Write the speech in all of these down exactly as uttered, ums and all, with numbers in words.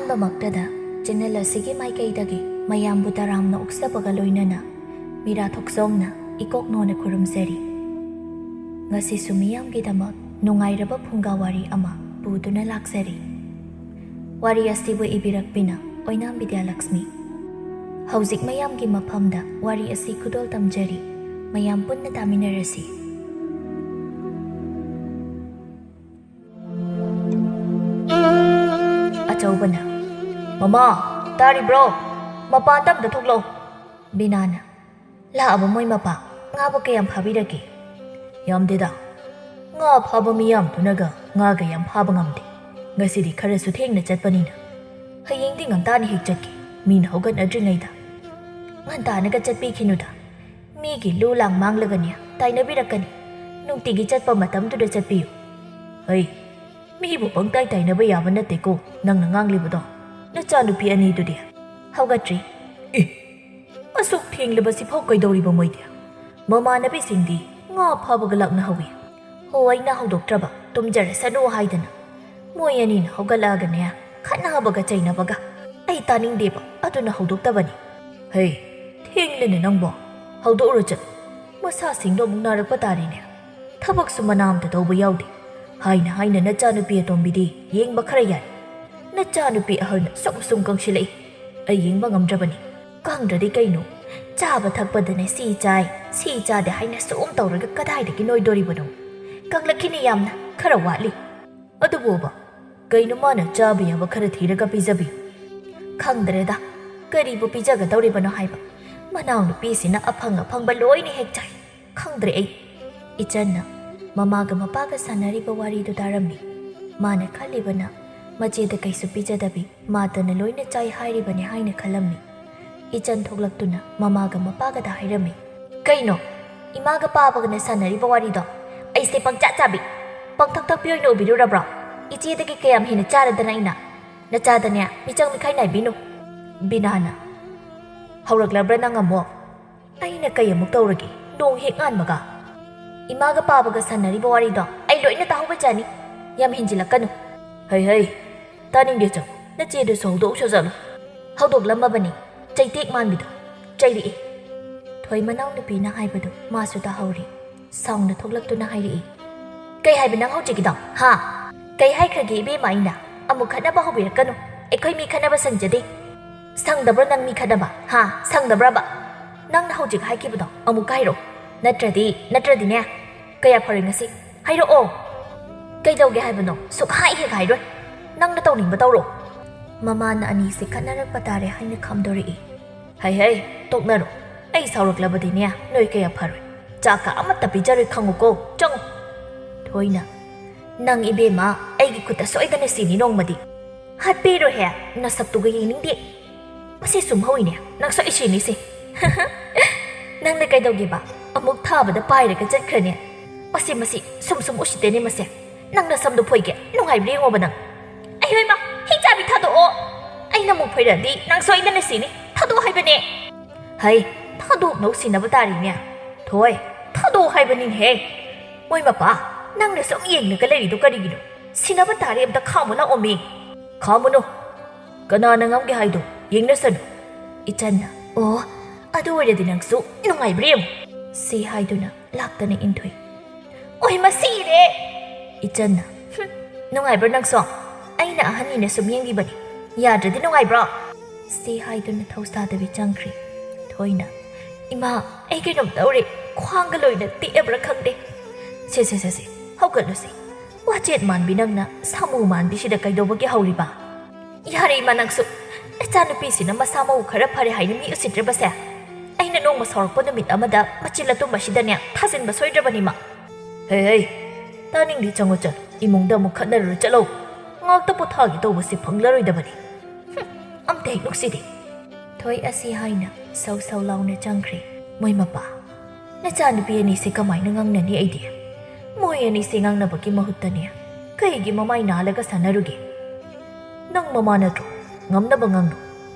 ꯑꯍꯥꯟꯕꯃꯛꯇꯗ channel ꯑꯁꯤꯒꯤ ꯃꯥꯏꯀꯩꯗꯒꯤ ꯃꯌꯥꯝꯕꯨ ꯇꯔꯥꯝꯅ ꯑꯣꯛꯆꯕꯒ ꯂꯣꯏꯅꯅ ꯃꯤꯔꯥ ꯊꯣꯛꯆꯣꯡꯅ ꯏꯀꯣꯛ ꯅꯣꯟꯅ ꯈꯨꯔꯨꯝꯖꯔꯤ꯫ ꯉꯁꯤꯁꯨ ꯃꯤꯌꯥꯝꯒꯤꯗꯃꯛ ꯅꯨꯡꯉꯥꯏꯔꯕ ꯐꯨꯡꯒꯥ ꯋꯥꯔꯤ ꯑꯃ ꯄꯨꯗꯨꯅ ꯂꯥꯛꯆꯔꯤ꯫ ꯋꯥꯔꯤ ꯑꯁꯤꯕꯨ ꯏꯕꯤꯔꯛꯄꯤꯅ ꯑꯣꯏꯅꯥꯝ ꯕꯤꯗ꯭ꯌꯥꯂꯛꯁꯃꯤ꯫ ꯍꯧꯖꯤꯛ ꯃꯌꯥꯝꯒꯤ ꯃꯐꯝꯗ ꯋꯥꯔꯤ ꯑꯁꯤ ꯈꯨꯗꯣꯜ ꯇꯝꯖꯔꯤ꯫ ꯃꯌꯥꯝ ꯄꯨꯟꯅ ꯇꯥꯃꯤꯟꯅꯔꯁꯤ꯫ ꯑꯆꯧꯕꯅ, "ꯃꯃꯥ, ꯇꯥꯔꯤꯕ꯭ꯔꯣ? ꯃꯄꯥꯟꯗ ꯑꯝꯇ ꯊꯣꯛꯂꯛꯑꯣ꯫" ꯕꯤꯅꯥꯅ, "ꯂꯥꯛꯑꯕ ꯃꯣꯏ ꯃꯄꯥ? ꯉꯥꯕꯨ ꯀꯌꯥꯝ ꯐꯥꯕꯤꯔꯒꯦ?" "ꯌꯥꯝꯗꯦꯗ꯫ ꯉꯥ ꯐꯥꯕ ꯃꯤꯌꯥꯝꯗꯨꯅꯒ ꯉꯥꯒ ꯌꯥꯝ ꯐꯥꯕ ꯉꯝꯗꯦ꯫ ꯉꯁꯤꯗꯤ ꯈꯔꯁꯨ ꯊꯦꯡꯅ ꯆꯠꯄꯅꯤꯅ꯫ ꯍꯌꯦꯡꯗꯤ ꯉꯟꯇꯥꯅ ꯍꯦꯛ ꯆꯠꯀꯦ, ꯃꯤꯅ ꯍꯧꯒꯠꯅꯗ꯭ꯔꯤꯉꯩꯗ꯫ ꯉꯟꯇꯥꯅꯒ ꯆꯠꯄꯤꯈꯤꯅꯨꯗ꯫ ꯃꯤꯒꯤ ꯂꯨ ꯂꯥꯡ ꯃꯥꯡꯂꯒꯅꯦ ꯇꯥꯏꯅꯕꯤꯔꯛꯀꯅꯤ꯫ ꯅꯨꯡꯇꯤꯒꯤ ꯆꯠꯄ ꯃꯇꯝꯗꯨꯗ ꯆꯠꯄꯤꯌꯨ꯫" "ꯍꯩ, ꯃꯤꯕꯨ ꯄꯪꯇꯥꯏ ꯇꯥꯏꯅꯕ ꯌꯥꯕ ꯅꯠꯇꯦꯀꯣ ꯅꯪꯅ ꯉꯥꯡꯂꯤꯕꯗꯣ꯫ ꯅꯆꯥꯅꯨꯄꯤ ꯑꯅꯤꯗꯨꯗꯤ?" "ꯍꯧꯒꯠꯇ꯭ꯔꯤ꯫" "ꯑꯦ, ꯑꯁꯨꯛ ꯊꯦꯡꯂꯕꯁꯤꯐꯥꯎ ꯀꯩꯗꯧꯔꯤꯕ ꯃꯣꯏꯗꯤ?" "ꯃꯃꯥꯟꯅꯕꯤꯁꯤꯡꯗꯤ ꯉꯥ ꯐꯥꯕꯒ ꯂꯥꯛꯅꯍꯧꯏ꯫" "ꯍꯣ, ꯑꯩꯅ ꯍꯧꯗꯣꯛꯇ꯭ꯔꯕ, ꯇꯨꯝꯖꯔꯁꯅꯨ ꯍꯥꯏꯗꯅ꯫ ꯃꯣꯏ ꯑꯅꯤꯅ ꯍꯧꯒꯠꯂꯛꯑꯒꯅꯦ ꯈꯠꯅꯕꯒ ꯆꯩꯅꯕꯒ꯫ ꯑꯩ ꯇꯥꯅꯤꯡꯗꯦꯕ, ꯑꯗꯨꯅ ꯍꯧꯗꯣꯛꯇꯕꯅꯤ꯫" "ꯍꯩ, ꯊꯦꯡꯂꯦꯅꯦ ꯅꯪꯕꯣ꯫ ꯍꯧꯗꯣꯛꯎꯔꯣ ꯆꯠꯂꯨ꯫ ꯃꯁꯥꯁꯤꯡꯗꯣ ꯑꯃꯨꯛ ꯅꯥꯔꯛꯄ ꯇꯥꯔꯦꯅꯦ꯫ ꯊꯕꯛꯁꯨ ꯃꯅꯥ ꯑꯝꯇ ꯇꯧꯕ ꯌꯥꯎꯗꯦ꯫ ꯍꯥꯏꯅ ꯍꯥꯏꯅ ꯅꯆꯥꯅꯨꯄꯤ ꯑꯇꯣꯝꯕꯤꯗꯤ ꯌꯦꯡꯕ ꯈꯔ ꯌꯥꯏ꯫ ꯅꯆꯥꯅꯨꯄꯤ ꯑꯍꯜꯅ ꯁꯨꯝ ꯁꯨꯝ ꯀꯪꯁꯤꯜꯂꯛꯏ꯫ ꯑꯩ ꯌꯦꯡꯕ ꯉꯝꯗ꯭ꯔꯕꯅꯤ꯫" "ꯀꯪꯗ꯭ꯔꯗꯤ ꯀꯩꯅꯣ? ꯆꯥꯕ ꯊꯛꯄꯗꯅꯦ ꯁꯤ ꯆꯥꯏ, ꯁꯤ ꯆꯥꯗꯦ ꯍꯥꯏꯅ ꯁꯨꯝ ꯇꯧꯔꯒ ꯀꯗꯥꯏꯗꯒꯤ ꯅꯣꯏꯗꯣꯔꯤꯕꯅꯣ? ꯀꯪꯂꯛꯈꯤꯅꯤ ꯌꯥꯝꯅ, ꯈꯔ ꯋꯥꯠꯂꯤ꯫" "ꯑꯗꯨꯕꯨꯕ, ꯀꯩꯅꯣ ꯃꯥꯅ ꯆꯥꯕ ꯌꯥꯕ ꯈꯔ ꯊꯤꯔꯒ ꯄꯤꯖꯕꯤꯌꯨ꯫" "ꯈꯪꯗ꯭ꯔꯦꯗ, ꯀꯔꯤꯕꯨ ꯄꯤꯖꯒꯗꯧꯔꯤꯕꯅꯣ ꯍꯥꯏꯕ꯫ ꯃꯅꯥꯎꯅꯨꯄꯤꯁꯤꯅ ꯑꯐꯪ ꯑꯐꯪꯕ ꯂꯣꯏꯅ ꯍꯦꯛ ꯆꯥꯏ꯫ ꯈꯪꯗ꯭ꯔꯦ ꯑꯩ꯫" ꯏꯆꯟꯅ ꯃꯃꯥꯒ ꯃꯄꯥꯒ ꯁꯥꯟꯅꯔꯤꯕ ꯋꯥꯔꯤꯗꯨ ꯇꯥꯔꯝꯃꯤ꯫ ꯃꯥꯅ ꯈꯜꯂꯤꯕꯅ ꯃꯆꯦꯗ ꯀꯩꯁꯨ ꯄꯤꯖꯗꯕꯤ, ꯃꯥꯇꯅ ꯂꯣꯏꯅ ꯆꯥꯏ ꯍꯥꯏꯔꯤꯕꯅꯤ ꯍꯥꯏꯅ ꯈꯜꯂꯝꯃꯤ꯫ ꯏꯆꯟ ꯊꯣꯛꯂꯛꯇꯨꯅ ꯃꯃꯥꯒ ꯃꯄꯥꯒꯗ ꯍꯥꯏꯔꯝꯃꯤ꯫ "ꯀꯩꯅꯣ? ꯏꯃꯥꯒ ꯄꯥꯕꯒꯅ ꯁꯥꯟꯅꯔꯤꯕ ꯋꯥꯔꯤꯗꯣ? ꯑꯩꯁꯦ ꯄꯪꯆꯥ ꯆꯥꯕꯤ, ꯄꯪꯊꯛ ꯊꯛꯄꯤ ꯑꯣꯏꯅ ꯎꯕꯤꯔꯨꯔꯕ꯭ꯔꯣ? ꯏꯆꯦꯗꯒꯤ ꯀꯌꯥꯝ ꯍꯦꯟꯅ ꯆꯥꯔꯗꯅ ꯑꯩꯅ? ꯅꯆꯥꯗꯅꯦ ꯃꯤꯆꯪ ꯃꯤꯈꯥꯏ ꯅꯥꯏꯕꯤꯅꯨ꯫" ꯕꯤꯅꯥꯅ, "ꯍꯧꯔꯛꯂꯕ꯭ꯔꯥ ꯅꯪ ꯑꯃꯨꯛ?" "ꯑꯩꯅ ꯀꯩ ꯑꯃꯨꯛ ꯇꯧꯔꯒꯦ? ꯅꯣꯡ ꯍꯦꯛ ꯉꯥꯟꯕꯒ?" "ꯏꯃꯥꯒ ꯄꯥꯕꯒ ꯁꯥꯟꯅꯔꯤꯕ ꯋꯥꯔꯤꯗꯣ ꯑꯩ ꯂꯣꯏꯅ ꯇꯥꯍꯧꯕꯖꯥꯠꯅꯤ꯫ ꯌꯥꯝ ꯍꯦꯟꯖꯤꯜꯂꯛꯀꯅꯨ꯫" "ꯍꯩ ꯍꯩ, ꯇꯥꯅꯤꯡꯗꯦ ꯆꯪꯉꯨ꯫ ꯅꯆꯦꯗꯨꯁꯨ ꯍꯧꯗꯣꯛꯎꯁꯨ ꯆꯠꯂꯨ꯫ ꯍꯧꯗꯣꯛꯂꯝꯃꯕꯅꯤ, ꯆꯩꯇꯦꯛ ꯃꯥꯟꯕꯤꯗꯣ꯫ ꯆꯩꯔꯛꯏ꯫ ꯊꯣꯏ ꯃꯅꯥꯎꯅꯨꯄꯤꯅ ꯍꯥꯏꯕꯗꯨ ꯃꯥꯁꯨ ꯇꯥꯍꯧꯔꯤ꯫ ꯁꯥꯎꯅ ꯊꯣꯛꯂꯛꯇꯨꯅ ꯍꯥꯏꯔꯛꯏ꯫ "ꯀꯩ ꯍꯥꯏꯕ ꯅꯪ ꯍꯧꯖꯤꯛꯀꯤꯗꯣ? ꯍꯥ? ꯀꯩ ꯍꯥꯏꯈ꯭ꯔꯒꯦ ꯏꯕꯦꯝꯃ ꯑꯩꯅ? ꯑꯃꯨꯛ ꯈꯠꯅꯕ ꯍꯧꯕꯤꯔꯛꯀꯅꯨ꯫ ꯑꯩꯈꯣꯏ ꯃꯤ ꯈꯠꯅꯕ ꯁꯪꯖꯗꯦ꯫ ꯁꯪꯗꯕ꯭ꯔꯣ ꯅꯪ ꯃꯤ ꯈꯠꯅꯕ? ꯍꯥ? ꯁꯪꯗꯕ꯭ꯔꯕ? ꯅꯪꯅ ꯍꯧꯖꯤꯛ ꯍꯥꯏꯈꯤꯕꯗꯣ ꯑꯃꯨꯛꯀ ꯍꯥꯏꯔꯛꯑꯣ꯫ ꯅꯠꯇ꯭ꯔꯗꯤ, ꯅꯠꯇ꯭ꯔꯗꯤꯅꯦ, ꯀꯌꯥ ꯐꯔꯣꯏ ꯉꯁꯤ꯫ ꯍꯥꯏꯔꯛꯑꯣ꯫ ꯀꯩꯗꯧꯒꯦ ꯍꯥꯏꯕꯅꯣ? ꯁꯨꯛꯍꯥꯏ ꯍꯦꯛ ꯍꯥꯏꯔꯣꯏ꯫ ꯅꯪꯅ ꯇꯧꯅꯤꯡꯕ ꯇꯧꯔꯣ꯫" ꯃꯃꯥꯅ ꯑꯅꯤꯁꯦ ꯈꯠꯅꯔꯛꯄ ꯇꯥꯔꯦ ꯍꯥꯏꯅ ꯈꯝꯗꯣꯔꯛꯏ꯫ "ꯍꯩ ꯍꯩ, ꯇꯣꯛꯅꯔꯣ꯫ ꯑꯩ ꯁꯥꯎꯔꯛꯂꯕꯗꯤꯅꯦ, ꯅꯣꯏ ꯀꯌꯥ ꯐꯔꯣꯏ꯫ ꯆꯥꯛꯀ ꯑꯃꯠꯇ ꯄꯤꯖꯔꯣꯏ ꯈꯪꯉꯨꯀꯣ꯫ ꯆꯪꯉꯨ꯫" ꯊꯣꯏꯅ, "ꯅꯪ ꯏꯕꯦꯝꯃ, ꯑꯩꯒꯤ ꯈꯨꯠꯇ ꯁꯣꯏꯗꯅ ꯁꯤꯅꯤ ꯅꯣꯡꯃꯗꯤ꯫ ꯍꯥꯠꯄꯤꯔꯣꯍꯦ, ꯅꯁꯛꯇꯨꯒ ꯌꯦꯡꯅꯤꯡꯗꯦ꯫ ꯃꯁꯤ ꯁꯨꯝ ꯍꯧꯏꯅꯦ, ꯅꯪ ꯁꯣꯏ ꯁꯤꯅꯤꯁꯦ꯫" "ꯅꯪꯅ ꯀꯩꯗꯧꯒꯦꯕ? ꯑꯃꯨꯛ ꯊꯥꯕꯗ ꯄꯥꯏꯔꯒ ꯆꯠꯈ꯭ꯔꯅꯤ꯫ ꯃꯁꯤ, ꯃꯁꯤ ꯁꯨꯝ ꯁꯨꯝ ꯎꯁꯤꯠꯇꯦꯅꯦ ꯃꯁꯦ꯫ ꯅꯪ ꯅꯁꯝꯗꯣ ꯐꯣꯏꯒꯦ, ꯅꯨꯡꯉꯥꯏꯕ꯭ꯔꯥ ꯌꯦꯡꯉꯣꯕ ꯅꯪ꯫" "ꯑꯩ ꯍꯣꯏꯃ, ꯍꯤꯡ ꯆꯥꯕꯤ ꯊꯥꯗꯣꯛꯑꯣ꯫ ꯑꯩꯅ ꯑꯃꯨꯛ ꯐꯣꯏꯔꯛꯑꯗꯤ ꯅꯪ ꯁꯣꯏꯗꯅ ꯁꯤꯅꯤ꯫ ꯊꯥꯗꯣꯛꯑꯣ ꯍꯥꯏꯕꯅꯦ꯫" "ꯍꯩ, ꯊꯥꯗꯣꯛꯅꯧ ꯁꯤꯅꯕ ꯇꯥꯔꯤꯅꯦ꯫ ꯊꯣꯏ, ꯊꯥꯗꯣꯛꯑꯣ ꯍꯥꯏꯕꯅꯤꯅꯦꯍꯦ꯫ ꯃꯣꯏ ꯃꯄꯥ, ꯅꯪꯅ ꯁꯨꯝ ꯌꯦꯡꯂꯒ ꯂꯩꯔꯤꯗꯣ ꯀꯔꯤꯒꯤꯅꯣ? ꯁꯤꯅꯕ ꯇꯥꯔꯦ, ꯑꯝꯇ ꯈꯥꯝꯃꯨ ꯂꯥꯛꯑꯣꯃꯤ꯫" "ꯈꯥꯝꯃꯨꯅꯨ꯫ ꯀꯅꯥꯅ ꯉꯝꯒꯦ ꯍꯥꯏꯗꯣ ꯌꯦꯡꯅꯁꯅꯨ꯫" ꯏꯆꯟꯅ, "ꯑꯣ, ꯑꯗꯨ ꯑꯣꯏꯔꯗꯤ ꯅꯪꯁꯨ ꯅꯨꯡꯉꯥꯏꯕ꯭ꯔꯥ ꯌꯦꯡꯉꯨ꯫" ꯁꯤ ꯍꯥꯏꯗꯨꯅ ꯂꯥꯛꯇꯅ ꯏꯟꯊꯨꯏ꯫ "ꯑꯣꯏ, ꯃꯁꯤꯔꯦ!" ꯏꯆꯟꯅ, "ꯍꯨꯝ, ꯅꯨꯡꯉꯥꯏꯕ꯭ꯔꯥ ꯅꯪꯁꯨ? ꯑꯩꯅ ꯑꯍꯟꯅꯤꯅ ꯁꯨꯝ ꯌꯦꯡꯕꯤꯕꯅꯤ꯫ ꯌꯥꯗ꯭ꯔꯗꯤ ꯅꯨꯡꯉꯥꯏꯕ꯭ꯔꯣ?" ꯁꯤ ꯍꯥꯏꯗꯨꯅ ꯊꯧꯁꯥꯗꯕꯤ ꯆꯪꯈ꯭ꯔꯦ꯫ ꯊꯣꯏꯅ, "ꯏꯃꯥ, ꯑꯩ ꯀꯩꯅꯣꯝ ꯇꯧꯔꯦ꯫ ꯈ꯭ꯋꯥꯡꯒ ꯂꯣꯏꯅ ꯇꯦꯛꯑꯕ꯭ꯔꯥ ꯈꯪꯗꯦ꯫ ꯁꯦ, ꯁꯦ, ꯁꯦ, ꯁꯦ, ꯍꯧꯒꯠꯂꯨꯁꯦ꯫ ꯋꯥꯆꯦꯠ ꯃꯥꯟꯕꯤ ꯅꯪꯅ ꯁꯥꯃꯨ ꯃꯥꯟꯕꯤꯁꯤꯗ ꯀꯩꯗꯧꯕꯒꯤ ꯍꯧꯔꯤꯕ?" "ꯌꯥꯔꯦ ꯏꯃꯥ ꯅꯪꯁꯨ꯫ ꯅꯆꯥꯅꯨꯄꯤꯁꯤꯅ ꯃꯁꯥ ꯃꯎ ꯈꯔ ꯐꯔꯦ ꯍꯥꯏꯅ ꯃꯤ ꯎꯁꯤꯠꯇ꯭ꯔꯕꯁꯦ? ꯑꯩꯅ ꯅꯣꯡꯃ ꯁꯥꯎꯔꯛꯄ ꯅꯨꯃꯤꯠ ꯑꯃꯗ ꯃꯆꯤꯟ ꯑꯇꯨꯝꯕꯁꯤꯗꯅꯦ ꯊꯥꯖꯤꯟꯕ ꯁꯣꯏꯗ꯭ꯔꯕꯅꯤꯃ꯫" "ꯍꯦ, ꯍꯦ, ꯇꯥꯅꯤꯡꯗꯦ, ꯆꯪꯉꯣ ꯆꯠꯂꯣ꯫ ꯏꯃꯨꯡꯗ ꯑꯃꯨꯛ ꯈꯠꯅꯔꯨꯔ ꯆꯠꯂꯣ꯫ ꯉꯥꯛꯇ ꯄꯣꯊꯥꯒꯦ ꯇꯧꯕꯁꯤ ꯐꯪꯂꯔꯣꯏꯗꯕꯅꯤ꯫ ꯍꯨꯝ, ꯑꯝꯇ ꯍꯦꯛ ꯅꯨꯡꯁꯤꯗꯦ꯫" ꯊꯣꯏ ꯑꯁꯤ ꯍꯥꯏꯅ ꯁꯧ ꯁꯧ ꯂꯥꯎꯅ ꯆꯪꯈ꯭ꯔꯦ꯫ ꯃꯣꯏ ꯃꯄꯥ, ꯅꯆꯥꯅꯨꯄꯤ ꯑꯅꯤꯁꯦ ꯀꯃꯥꯏꯅ ꯉꯥꯡꯅꯅꯤ ꯑꯩꯗꯤ? ꯃꯣꯏ ꯑꯅꯤꯁꯦ ꯉꯥꯡꯅꯕꯒꯤ ꯃꯍꯨꯠꯇꯅꯦ, ꯀꯩꯒꯤ ꯃꯃꯥꯏ ꯅꯥꯜꯂꯒ ꯁꯥꯟꯅꯔꯨꯒꯦ? ꯅꯪ ꯃꯃꯥ ꯅꯠꯇ꯭ꯔꯣ? ꯉꯝꯅꯕ ꯉꯥꯡꯅꯨ꯫